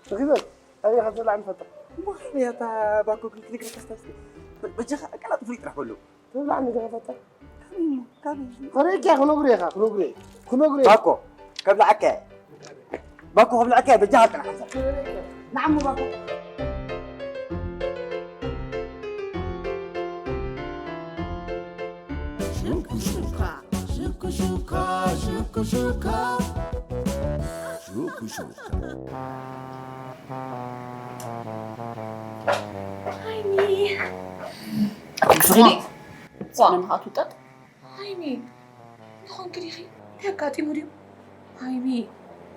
ረኺበ። ኣበይ ኢኻ ትብላዕ ንፈታ? እሞ ከመይ እታ ባኮ ክንክሊክ ንከስታስ? በ-፣ በጃኻ ኣቀላጥፉ ይጥራሕ በሉ። ትብላዕ ንገ ፈታ? ካበይ እሞ? ካበይ? ኸረይካ ክነግሩ ኢኻ፣ ክነግሩ እየ። ክነግሩ እየ። ባኮ፣ ከብላዕከ። ባኮ፣ ከብላዕከ፣ በጃኻ ጥራሕ። ንዓሙ ባኮ። ሹኩ ሹካ፣ ሹኩ ሹካ፣ ሹኩ ሹካ። ሹኩ ሹካ። ሃይሚ። ክፍሪ። ዋ፣ ነምኻ ትውጠጥ። ሃይሚ፣ እንታይ ኾንኪ ዲኺ? እንታይ ኣጋጢሙ ድዩ? ሃይሚ፣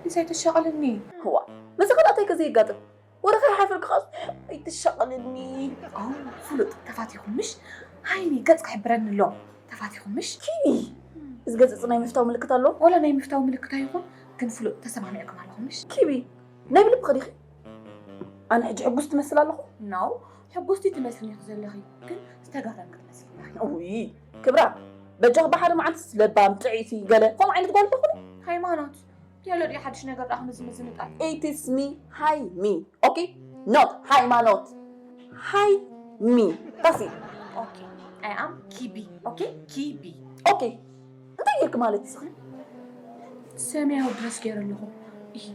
እንታይ ተሻቐልኒ? ዋ፣ መዚ ካልኣተይ ከ ዘየጋጥም? ወረ ከይሓፈርክ ኸኣስ ኣይትሻቐልኒ። ኣው፣ ፍሉጥ፣ ተፋቲኹም ምሽ? ሃይሚ፣ ገጽ ክሕብረኒ ኣሎ። ተፋቲኹም ምሽ? ኪቢ፣ እዚ ገጽ ናይ ምፍታው ምልክት ኣሎ? ዋላ ናይ ምፍታው ምልክት ኣይኹን፣ ግን ፍሉጥ፣ ተሰማሚዕኩም ኣለኹም ምሽ? ኪቢ፣ ናይ ብልብኺ ዲኺ? ኣነ ሕጂ ሕጉስ ትመስል ኣለኹ? ኖ፣ ሕጉስቲ ትመስልኒ ኢኺ ዘለኺ፣ ግን ዝተጋረምኪ ትመስሊ ኢኺ። ውይ፣ ክብራ፣ በጃኺ ብሓደ መዓልትስ ለባም፣ ጥዕይቲ፣ ገለ ከምኡ ዓይነት ጓል ኣለኹ ዶ? ሃይማኖት፣ ያሎ ድዩ ሓድሽ ነገር ደኣ ክምዝምዝ ምጣል? It is me፣ ሃይሚ። ኦኬ? No, ሃይማኖት። ሃይ ሚ። That's it። Okay, I am Kibi. Okay, Kibi. Okay። እንታይ ጌርክ ማለት ንስኺ? ሰማያዊ ድረስ ገይረ ኣለኹ። ይህ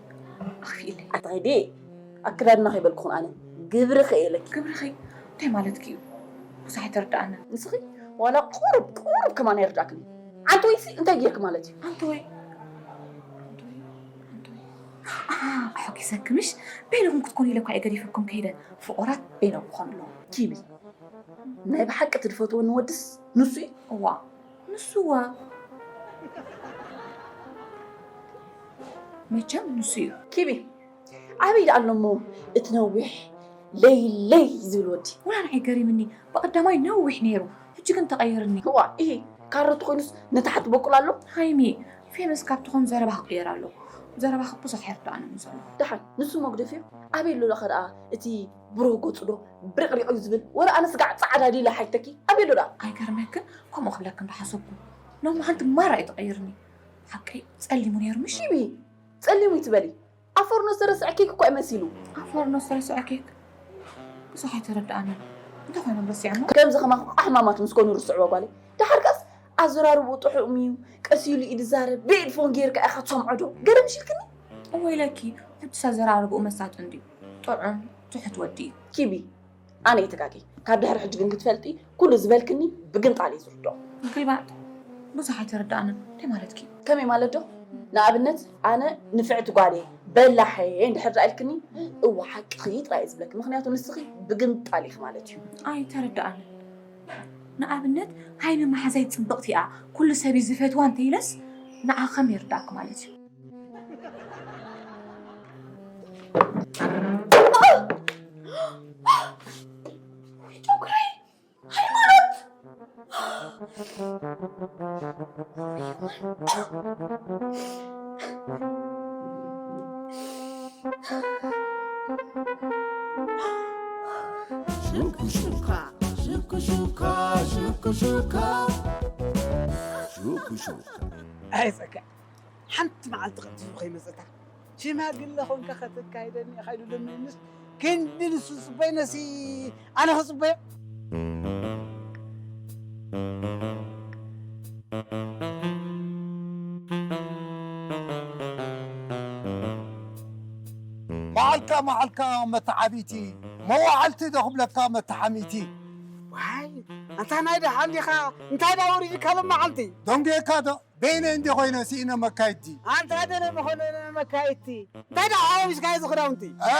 ኣኽፊእለይ። ኣትኸይዲ ኣክዳድና ከይበልኩኹን ኣነ ግብሪ ከየለኪ። ግብርኸይ እንታይ ማለትኪ እዩ? ብዙሕ ኣይተረድኣንን። ንስኺ ዋላ ቁሩብ ቁሩብ ከማን ኣይርዳእክን። ዓንተ ወይሲ እንታይ ጌርክ ማለት እዩ? ኣንተ ወይ ኣንተ ወይ ኣንተ ወይ ኣሓኪሰክምሽ በይንኹም ክትኮኑ ኢለ እኳ እየ ገዲፈኩም ከይደ። ፍቑራት በይኖም ክኾኑ ኣለዎም። ኪቢ ናይ ብሓቂ ትድፈትወኒ ወድስ ንሱ እዩ። እዋ ንሱ እዋ መቸም ንሱ እዩ። ኪቢ ኣበይ ደኣ ኣሎ እሞ እቲ ነዊሕ ለይ ለይ ዝብል ወዲ? ወላ ንዓይ ገሪምኒ። ብቐዳማይ ነዊሕ ነይሩ፣ ሕጂ ግን ተቐይርኒ። እዋ ኢሂ ካሮት ኮይኑስ ንታሕቲ በቁል ኣሎ። ሃይሚ ፌመስ ካብ ትኾን ዘረባ ክቕየር ኣሎ። ዘረባኺ ብዙሕ ኣይርድኣንን እዩ ዘሎ። ደሓን ንሱ መጉደፍዮ ኣበይ ኣሎ ደኣ እቲ ብሩህ ገጹ ዶ ብሪቕሪቕ እዩ ዝብል ወላ ኣነ ስጋዕ ጻዕዳ ድዩ ኢለ ሓይተኪ ኣበይ ኣሎ ደኣ? ኣይገርመክን ከምኡ ክብለክን ደሓሰብኩ። ሎሚ ሓንቲ ማራ እዩ ተቐይርኒ። ሓቀይ ጸሊሙ ነይሩ ምሽ? ኪቢ ጸሊሙ ይትበሊ ኣፎርኖ ዝተረስዐ ኬክ እኮ እዩ መሲሉ። ኣፎርኖ ዝተረስዐ ኬክ? ብዙሕ ኣይተረድኣንን። እንታይ ኮይኖም ረሲዖሞ? ከምዚ ከማኹም ኣሕማማት ምስ ኮኑ ይርስዕዎ ጓለይ። ደሓር ከስ ኣዘራርብኡ ጥዑም እዩ። ቀስ ኢሉ እዩ ዝዛረብ። ብሄድፎን ጌርካ ኢኻ ትሰምዖ ዶ? ገለ ምሽ ኢልክኒ። ወይለኪ ሕጅስ ኣዘራርብኡ መሳጢ እንድዩ። ጥዑም ትሑት ወዲ እዩ። ኪቢ ኣነ እየ ተጋግየ። ካብ ድሕሪ ሕጂ ግን ክትፈልጢ ኩሉ ዝበልክኒ ብግምጣል እየ ዝርድኦ። ግልባጥ ብዙሕ ኣይተረድኣንን። እንታይ ማለትኪ እዩ? ከመይ ማለት ዶ? ንኣብነት ኣነ ንፍዕቲ ጓል እየ በላሕ እየ እንድሕር ደኣ ኢልክኒ እወ ሓቅኺ ጥራይ እየ ዝብለኪ። ምኽንያቱ ንስኺ ብግምጣል ኢኺ ማለት እዩ። ኣይተረድኣንን። ንኣብነት ሃይሚ መሓዛይ ፅብቕቲ እያ ኩሉ ሰብ እዩ ዝፈትዋ እንተኢለስ ንዓኺ ከመይ ይርድኣኪ ማለት እዩ? ጨጉረይ ሃይማኖት ሹኩ ሹካ ሹኩ ሹካ ሹኩ ሹካ ሹኩ ሹካ። ኣይ ጸጋ ሓንቲ መዓልቲ ቀልጢፉ ከይመጸካ ሽማግለ ኾንካ ከተካይደኒ ኢኻ ኢሉ ለሚኑስ ክንዲ ንሱ ዝጽበይ ነሲ ኣነ ክጽበዮ። መዓልካ መዓልካ መተዓቢቲ መዋዕልቲ ዶ ክብለካ መተሓሚቲ። ዋይ ኣንታ ናይ ደሓን ዲኻ እንታይ ዳ ወሪድካ ሎም መዓልቲ። ደንጉየካ ዶ በይነ እንዲ ኮይነ ስኢነ መካይድቲ። ኣንታ ደለ መኾነ መካይድቲ እንታይ ዳ ሓዋዊስካ እዚ ክዳውንቲ። እ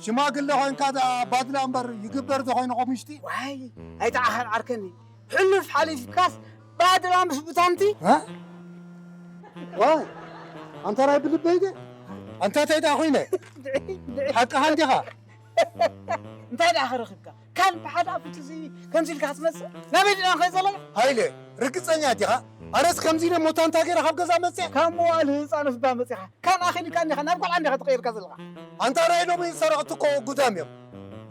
ሽማግለ ኮይንካ ደኣ ባድላ እምበር ይግበር ዶ ኮይኑ ቆምሽቲ። ዋይ ኣይተዓኸን ዓርከኒ ሕሉፍ ሓሊፍካስ ባድላ ምስ ቡታንቲ። እ ዋይ ኣንታ ናይ ብልበይ ደ ኣንታ እንታይ ደኣ ኮይነ ሓቅኻ እንዲኻ። እንታይ ደኣ ክረኽብካ ካን ብሓደ ኣፉት እዚ ከምዚ ኢልካ ክትመፅእ ናበይ ድና ንኸይ ዘለና። ሃይለ ርግፀኛ ዲኻ? ኣነስ ከምዚ ኢለ ሞታንታ ገይረ ካብ ገዛ መፅእ ካብ መዋል ህፃን ፍባ መፂኻ ካን ኣኺልካ እንዲኻ ናብ ቆልዓ እንዲኻ ተቐይርካ ዘለኻ። ኣንታ ናይ ሎሚ ሰረቕቲ እኮ ጉዳም እዮም።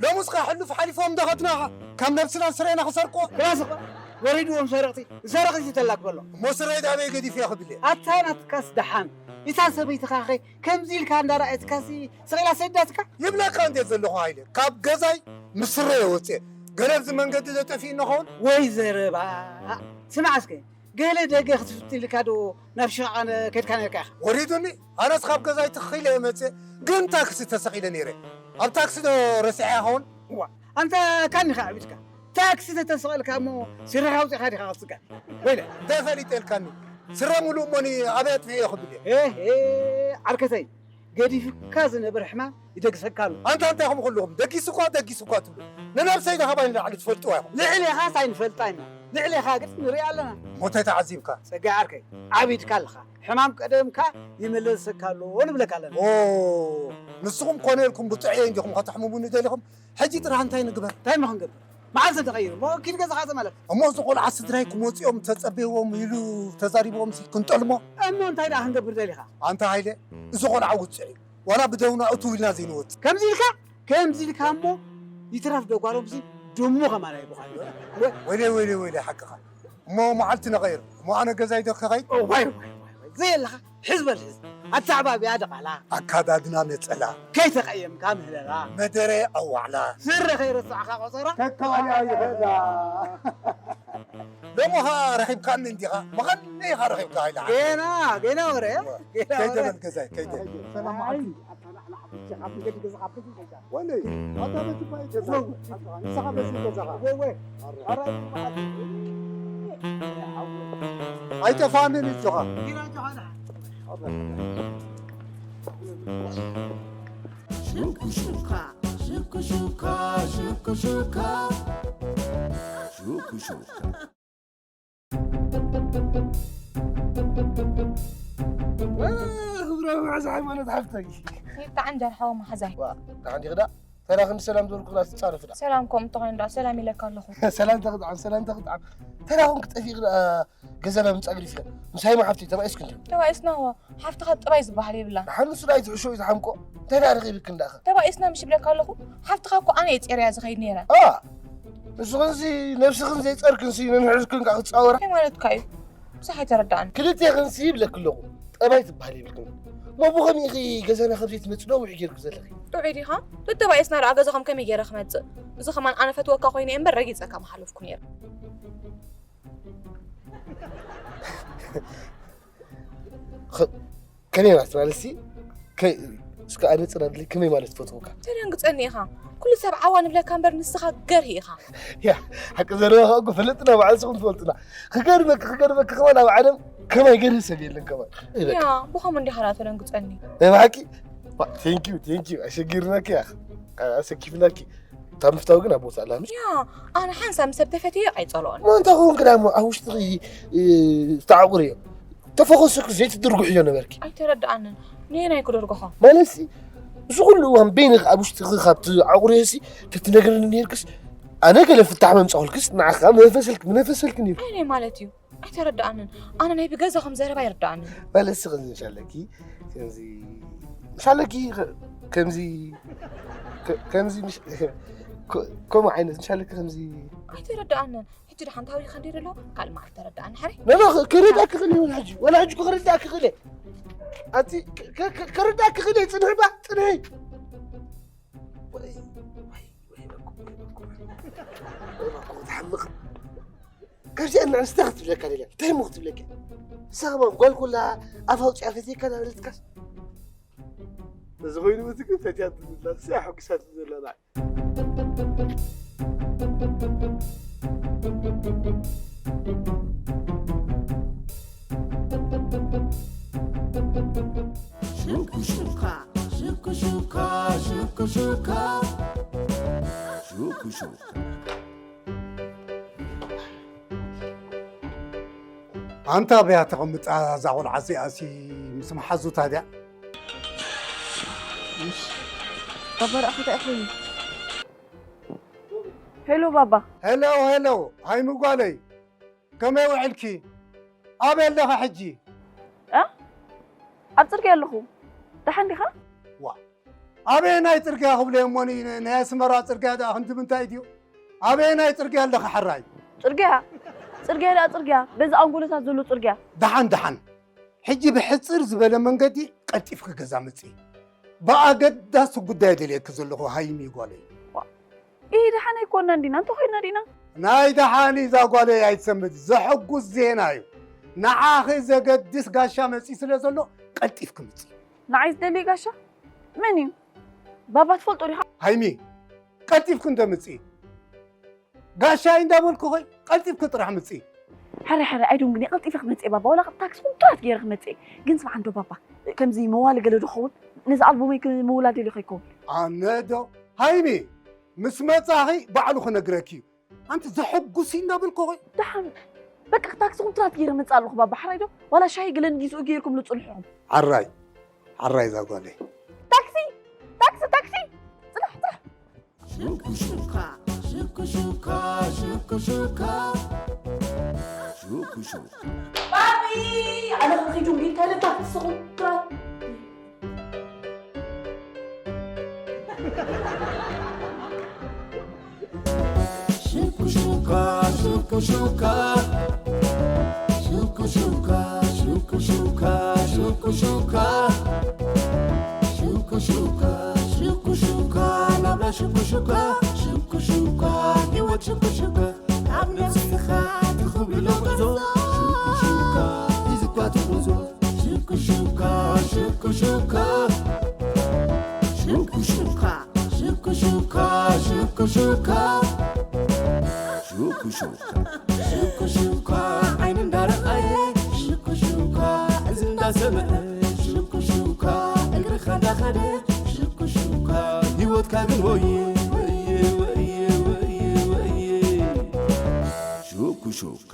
ሎምስ ከ ሕሉፍ ሓሊፎም ዶ ከድናኻ ካብ ነብስና ስረና ክሰርቅዎ። ክላስ እኮ ወሪድዎም ሰረቕቲ ሰረቕቲ ተላግበሎ። እሞ ስረይ ዳበይ ገዲፍዮ ክብል እየ። ኣታ ናትካስ ደሓን እታ ሰበይትኻ ኸ ከምዚ ኢልካ እንዳረኣየትካሲ ስቕ ኢላ ሰዲዳትካ። ይብለካ እንዴ ዘለኹ ሃይለ ካብ ገዛይ ምስ ስረየ ወፅየ ገለ ኣብዚ መንገዲ ዶ ጠፊኡ ንኸውን። ወይ ዘረባ ስማዕ እስከ ገለ ደገ ክትፍትልካ ዶ ናብ ሽቓቓ ከድካ ነርካ ኢኻ። ወሪዱኒ ኣነስ ካብ ገዛይ ትኺለ እየ መፅየ ግን ታክሲ ተሰቒለ ነይረ ኣብ ታክሲ ዶ ረሲዐ ይኸውን። እዋ ኣንታ ካኒ ኸዓ ቢትካ ታክሲ ተተሰቐልካ እሞ ስረኻ ኣውፂእኻ ዲኻ ካብ ስጋ ወይለ እንታይ ፈሊጠ ኢልካኒ ስረ ሙሉእ እሞኒ ኣበይ ኣጥፊኤ ክብል እየ። ኤሄ ዓርከተይ ገዲፉካ ዝነብር ሕማም ይደግሰካ ኣሎ። ኣንታ እንታይ ኢኹም ኩልኹም ደጊስ እኳ ደጊስ እኳ ትብሉ ንነብሰይ ዳኸባይ ንላዕሊ ትፈልጥዋ ኢኹም። ልዕሌኻስ ኣይንፈልጣ ኢና ልዕሌኻ ግን ንሪኣ ኣለና። ሞታይ ተዓዚብካ? ጸጋይ ዓርከይ ዓቢድካ ኣለኻ ሕማም ቀደምካ ይምለሰካ ኣሎ ንብለካ ኣለና። ኦ ንስኹም ኮነ ኢልኩም ብጥዑየይ እንዲኹም ከተሕምሙኒ ደሊኹም ሕጂ ጥራሕ እንታይ ንግበር? እንታይ እሞ ክንገብር? መዓልቲ ተቐይሩ እሞ ኪድ ገዛኻ ተመለስ። እሞ እዚ ቆልዓ ስድራይ ክመፅኦም ተፀበይዎም ኢሉ ተዛሪብዎም ሲ ክንጠልሞ? እሞ እንታይ ደኣ ክንገብር ደሊኻ? ኣንታ ሃይለ እዚ ቆልዓ ውፅዕ እዩ ዋላ ብደውና እትው ኢልና ዘይንወፅእ። ከምዚ ኢልካ ከምዚ ኢልካ እሞ ይትረፍ ዶ ጓሎም ሲ ድሙ ከማን ኣይብኻን ዶ? ወ- ወይለይ ወይለይ ወይለይ ሓቅኻ እሞ መዓልቲ ነቐይር እሞ ኣነ ገዛይ ዶ ክኸይድ? ዋይ ዋይ ዋይ ዋይ ዘየለኻ ሕዝ በል ሕዝ ኣተዓባብያ ድቓላ። ኣካዳድና ነጸላ። ከይተቐየምካ ምህለላ። መደረ ኣዋዕላ። ስረ ከይረሳዕካ ቆጸራ። ከካልያ ይኽእላ። ሎሚ ኸኣ ረኺብካኒ እንዲኻ። መኸነ ኢኻ ረኺብካ ኢላ። ጌና፣ ጌና ወረ። ጌና ወረ። ከይደ በል ገዛይ፣ ከይደ። ሰላም መዓልቲ። ወለይ፣ ኣታ በቲ ባይ ገዛ። ወው። ንስኻ በዚ ገዛኻ። ወወ። ኣራይ መዓልቲ። ኣይጠፋንን እጆኻ። ጌና ጆኻና። ሹኩሹካ፣ ሹኩሹካ፣ ሹኩሹካ፣ ሹኩሹካ። ክብረ መዓዛ ሃይማኖት ሓፍተይ። ይብቃዕ እንጀር ሓው መሓዛይ። ዋ፣ ደሓን ዲኺ ደኣ? ተራ ክንዲ ሰላም ዝበልኩ ግና ትጻረፊ ደኣ። ሰላም ከምኡ እንተኾይኑ ደኣ ሰላም ኢለካ ኣለኹ። ሰላም ተኽጥዓም፣ ሰላም ተኽጥዓም። ተራ ኮንክ ጠፊእኺ ደኣ ገዛና ምምጻእ ገዲፍኺ። ምስ ሃይማ ሓፍተይ ተባኢስኪ እንድዩ። ተባኢስና እዋ። ሓፍትኻ ጥባይ ዝበሃል የብላን። ደሓን ንሱ ደኣ ኣይትሕሾ እዩ ዝሓምቆ። እንታይ ደኣ ረኺብክን ደኣኸ? ተባኢስና ምሽ ይብለካ ኣለኹ። ሓፍትኻ እኮ ኣነ እየ ጼረያ ዝኸይድ ነይረ። ኣ፣ ንስኽንሲ ነብስኽን ዘይጸርክንሲ ነንሕድሕድክን ከኣ ክትጻወራ? እንታይ ማለትካ እዩ? ብዙሕ ኣይተረድኣን። ክልቴኽንሲ ይብለኪ ኣለኹ። ጠባይ ትበሃል የብልክን። እሞ ብኸመይ ኢኺ ገዛና ካብ ዘይትመጺ ነዊሕ ጌርኪ ዘለኺ? ጥዑይ ዲኻ? ተተባኢስና ደኣ ገዛኹም ከመይ ጌረ ክመጽእ? እዚ ኸማን ኣነ ፈትወካ ኮይነ እየ እምበር ረጊጸካ ምሓለፍኩ ነይረ። ኸ-፣ ከመይ ማለት ማለትሲ? ከ-፣ እስከ ኣነጽራልለይ፣ ከመይ ማለት ትፈትወካ? ተደንግጸኒ ኢኻ። ኩሉ ሰብ ዓዋ ንብለካ እምበር ንስኻ ገርሂ ኢኻ። ያ፣ ሓቂ ዘረባኻ እኮ ፈለጥና፣ ባዕልስኹም ትፈልጡና። ክገርመኪ፣ ክገርመኪ ከማን ኣብ ዓለም ከማይ ገርሂ ሰብ የለን ከማን። እይ በቃ። ያ፣ ብኸምኡ እንዲኻ ደኣ ተደንግጸኒ። ናይ ብሓቂ? ዋ፣ ቴንኪዩ፣ ቴንኪዩ። ኣሸጊርናኪ ኢኻ። ኣሰኪፍናኪ። እታ ምፍታው ግን ኣብ ቦታ ኣላ፣ ምሽ? ያ፣ ኣነ ሓንሳብ ምስ ሰብ ተፈትየ ኣይጸልኦን። እሞ እንታይ ኮንክ ደኣ እሞ ኣብ ውሽጥኺ፣ እ፣ ተዓቑርዮ? ተፈኾስኪ ዘይትድርጉሕዮ ነበርኪ። ኣይተረድኣንን። ነየናይ ክደርጉሖ? ማለትሲ፣ እዚ ኩሉ እዋን በይንኺ ኣብ ውሽጥኺ ካብ ትዓቑርዮሲ፣ ተትነግርኒ ነይርክስ፣ ኣነ ገለ ፍታሕ መምጻእኩልክስ፣ ንዓኻ መፈሰልክ-፣ መፈሰልክ ነይሩ። ኣይ፣ ናይ ማለት እዩ። ኣይተረድኣንን። ኣነ ናይ ብገዛኹም ዘረባ ኣይርድኣንን። ማለት እስኺ ከምዚ ምሽ ኣለኪ፣ ከምዚ ምሽ ኣለኪ፣ ከ-፣ ከምዚ፣ ከ-፣ ከምዚ ምሽ-፣ ከ-፣ ከምኡ ዓይነት ምሽ ኣለኪ፣ ከምዚ። ኣይተረድኣንን። ሕጂ ደሓን ታዊኻ እንድየ ደሎ፣ ካልእ መዓልቲ ተረድኣኒ፣ ሕራይ? ኖ፣ ኖ፣ ከ-፣ ከረድኣኪ ክእል እየ፣ ወላ ሕጂ፣ ወላ ሕጂ እኮ ከረድኣኪ ክእል እየ። ኣቲ፣ ከ-፣ ከ-፣ ከ-፣ ከረድኣኪ ክእል እየ፣ ጽንሒ እባ፣ ጽንሒ። ወይ፣ ወይ፣ ወይ፣ በኩ፣ ወይ፣ በኩ። ወይ፣ በኩ፣ ትሓምቕ። ከምዚኣን ኣንስቲ ክትብለካ ደልያ፣ እንታይ እሞ ክትብለካ? ንሳ ከማን ጓል ኮላ ኣፋ ኣውፂኣ ፈትየካ እናበለትካስ? እዚ ኮይኑ በቲ ግን ፈትያ ትብላ፣ ንሳ እያ ሓጒሳትኒ ዘላ ንዓይ። ሽኩሽካ፣ ሽኩሽካ፣ ሽኩሽካ፣ ሽኩሽካ። ኣንታ በያ ተቐምጣ እዛ ቆልዓ እዚኣሲ ምስ መሓዙታ ድያ? ባባ ደኣ እንታይ ኮይኑ? ሄሎ ባባ። ሄሎ፣ ሄሎ፣ ሃይሚ ጓለይ፣ ከመይ ውዕልኪ? ኣበይ ኣለኺ ሕጂ? እ? ኣብ ጽርግያ ኣለኹ። ደሓን ዲኻ? ዋ፣ ኣበየናይ ጽርግያ ክብሎ እሞ ን-፣ ናይ ኣስመራ ጽርግያ ደኣ ክንዲ ምንታይ ድዩ? ኣበየናይ ጽርግያ ኣለኺ ሕራይ? ጽርግያ? ጽርግያ ደኣ ጽርግያ፣ በዚ ኣንጎሎታት ዘሎ ጽርግያ። ደሓን፣ ደሓን። ሕጂ ብሕጽር ዝበለ መንገዲ ቀልጢፍኪ ገዛ ምጺ። ብኣገዳሲ ጉዳይ ደልየኪ ዘለኹ ሃይሚ ጓለይ። ዋ፣ ኢሂ፣ ደሓን ኣይኮንናን ዲና? እንተኾይንና ዲና? ናይ ደሓን እዛ ጓለይ ኣይትሰምድ፣ ዘሐጉስ ዜና እዩ። ንዓኺ ዘገድስ ጋሻ መጺኡ ስለ ዘሎ ቀልጢፍኪ ምጺ። ንዓይ ዝደሊ ጋሻ መን እዩ? ባባ ትፈልጦ ዲኻ? ሃይሚ፣ ቀልጢፍኪ እንተ ምጺ። ጋሻይ እንዳበልኩ ኾይ፣ ቀልጢፍኪ ጥራሕ ምጺ። ሕረ፣ ሕረ፣ ኣይዶን ግን ቀልጢፈ ክመጽእ ባባ፣ ዋላ ታክሲ ኩንትራት ገይረ ክመጽእ። ግን ስማዕ እንዶ ባባ፣ ከምዚ መዋሊ ገለ ዶ ኸውን? ነዚ ኣልቡመይ ክምውላ ደልዩ ከይከውን። ኣነ ዶ? ሃይሚ፣ ምስ መጻኺ ባዕሉ ክነግረኪ እዩ። ኣንቲ ዘሐጉስ እዩ እንዳበልኩ ኾይ። ደሓን፣ በቃ ታክሲ ኩንትራት ገይረ መጽእ ኣለኹ ባባ፣ ሕራይ ዶ? ዋላ ሻሂ ገለ ንጊዝኡ ገይርኩም ልጹ ልሕኹም። ዓራይ፣ ዓራይ እዛ ጓለይ። ታክሲ፣ ታክሲ፣ ታክሲ! ጽናሕ፣ ጽናሕ! ሽኩሽካ፣ ሽኩሽካ፣ ሽኩሽካ፣ ሽኩሽካ። ባቢ! ኣነ ክኸይድ እምቢ ኢልካ ኢለ ታክሲ ስኹም ጥራይ። ሽኩሽካ፣ ሽኩሽካ፣ ሽኩሽካ፣ ሽኩሽካ፣ ሹኩሹካ ሹኩሹካ ሹኩሹካ ናብራ ሹኩሹካ ሹኩሹካ ህይወት ሹኩሹካ ካብ ነፍስኻ ትኽብሎ ጉዕዞ ሹኩሹካ ሒዝኳ ትጉዞ ሹኩሹካ ሹኩሹካ ሹኩሹካ ሹኩሹካ ሹኩሹካ ሹኩሹካ ሹኩሹካ ዓይኒ እንዳረኣየ ሹኩሹካ እዚ እንዳሰምዐ ሹኩሹካ እግርኻ እንዳኸደ ሹኩሹካ ህይወትካ ግን ወየ ወየ ወየ ወየ ወየ ሹኩሹካ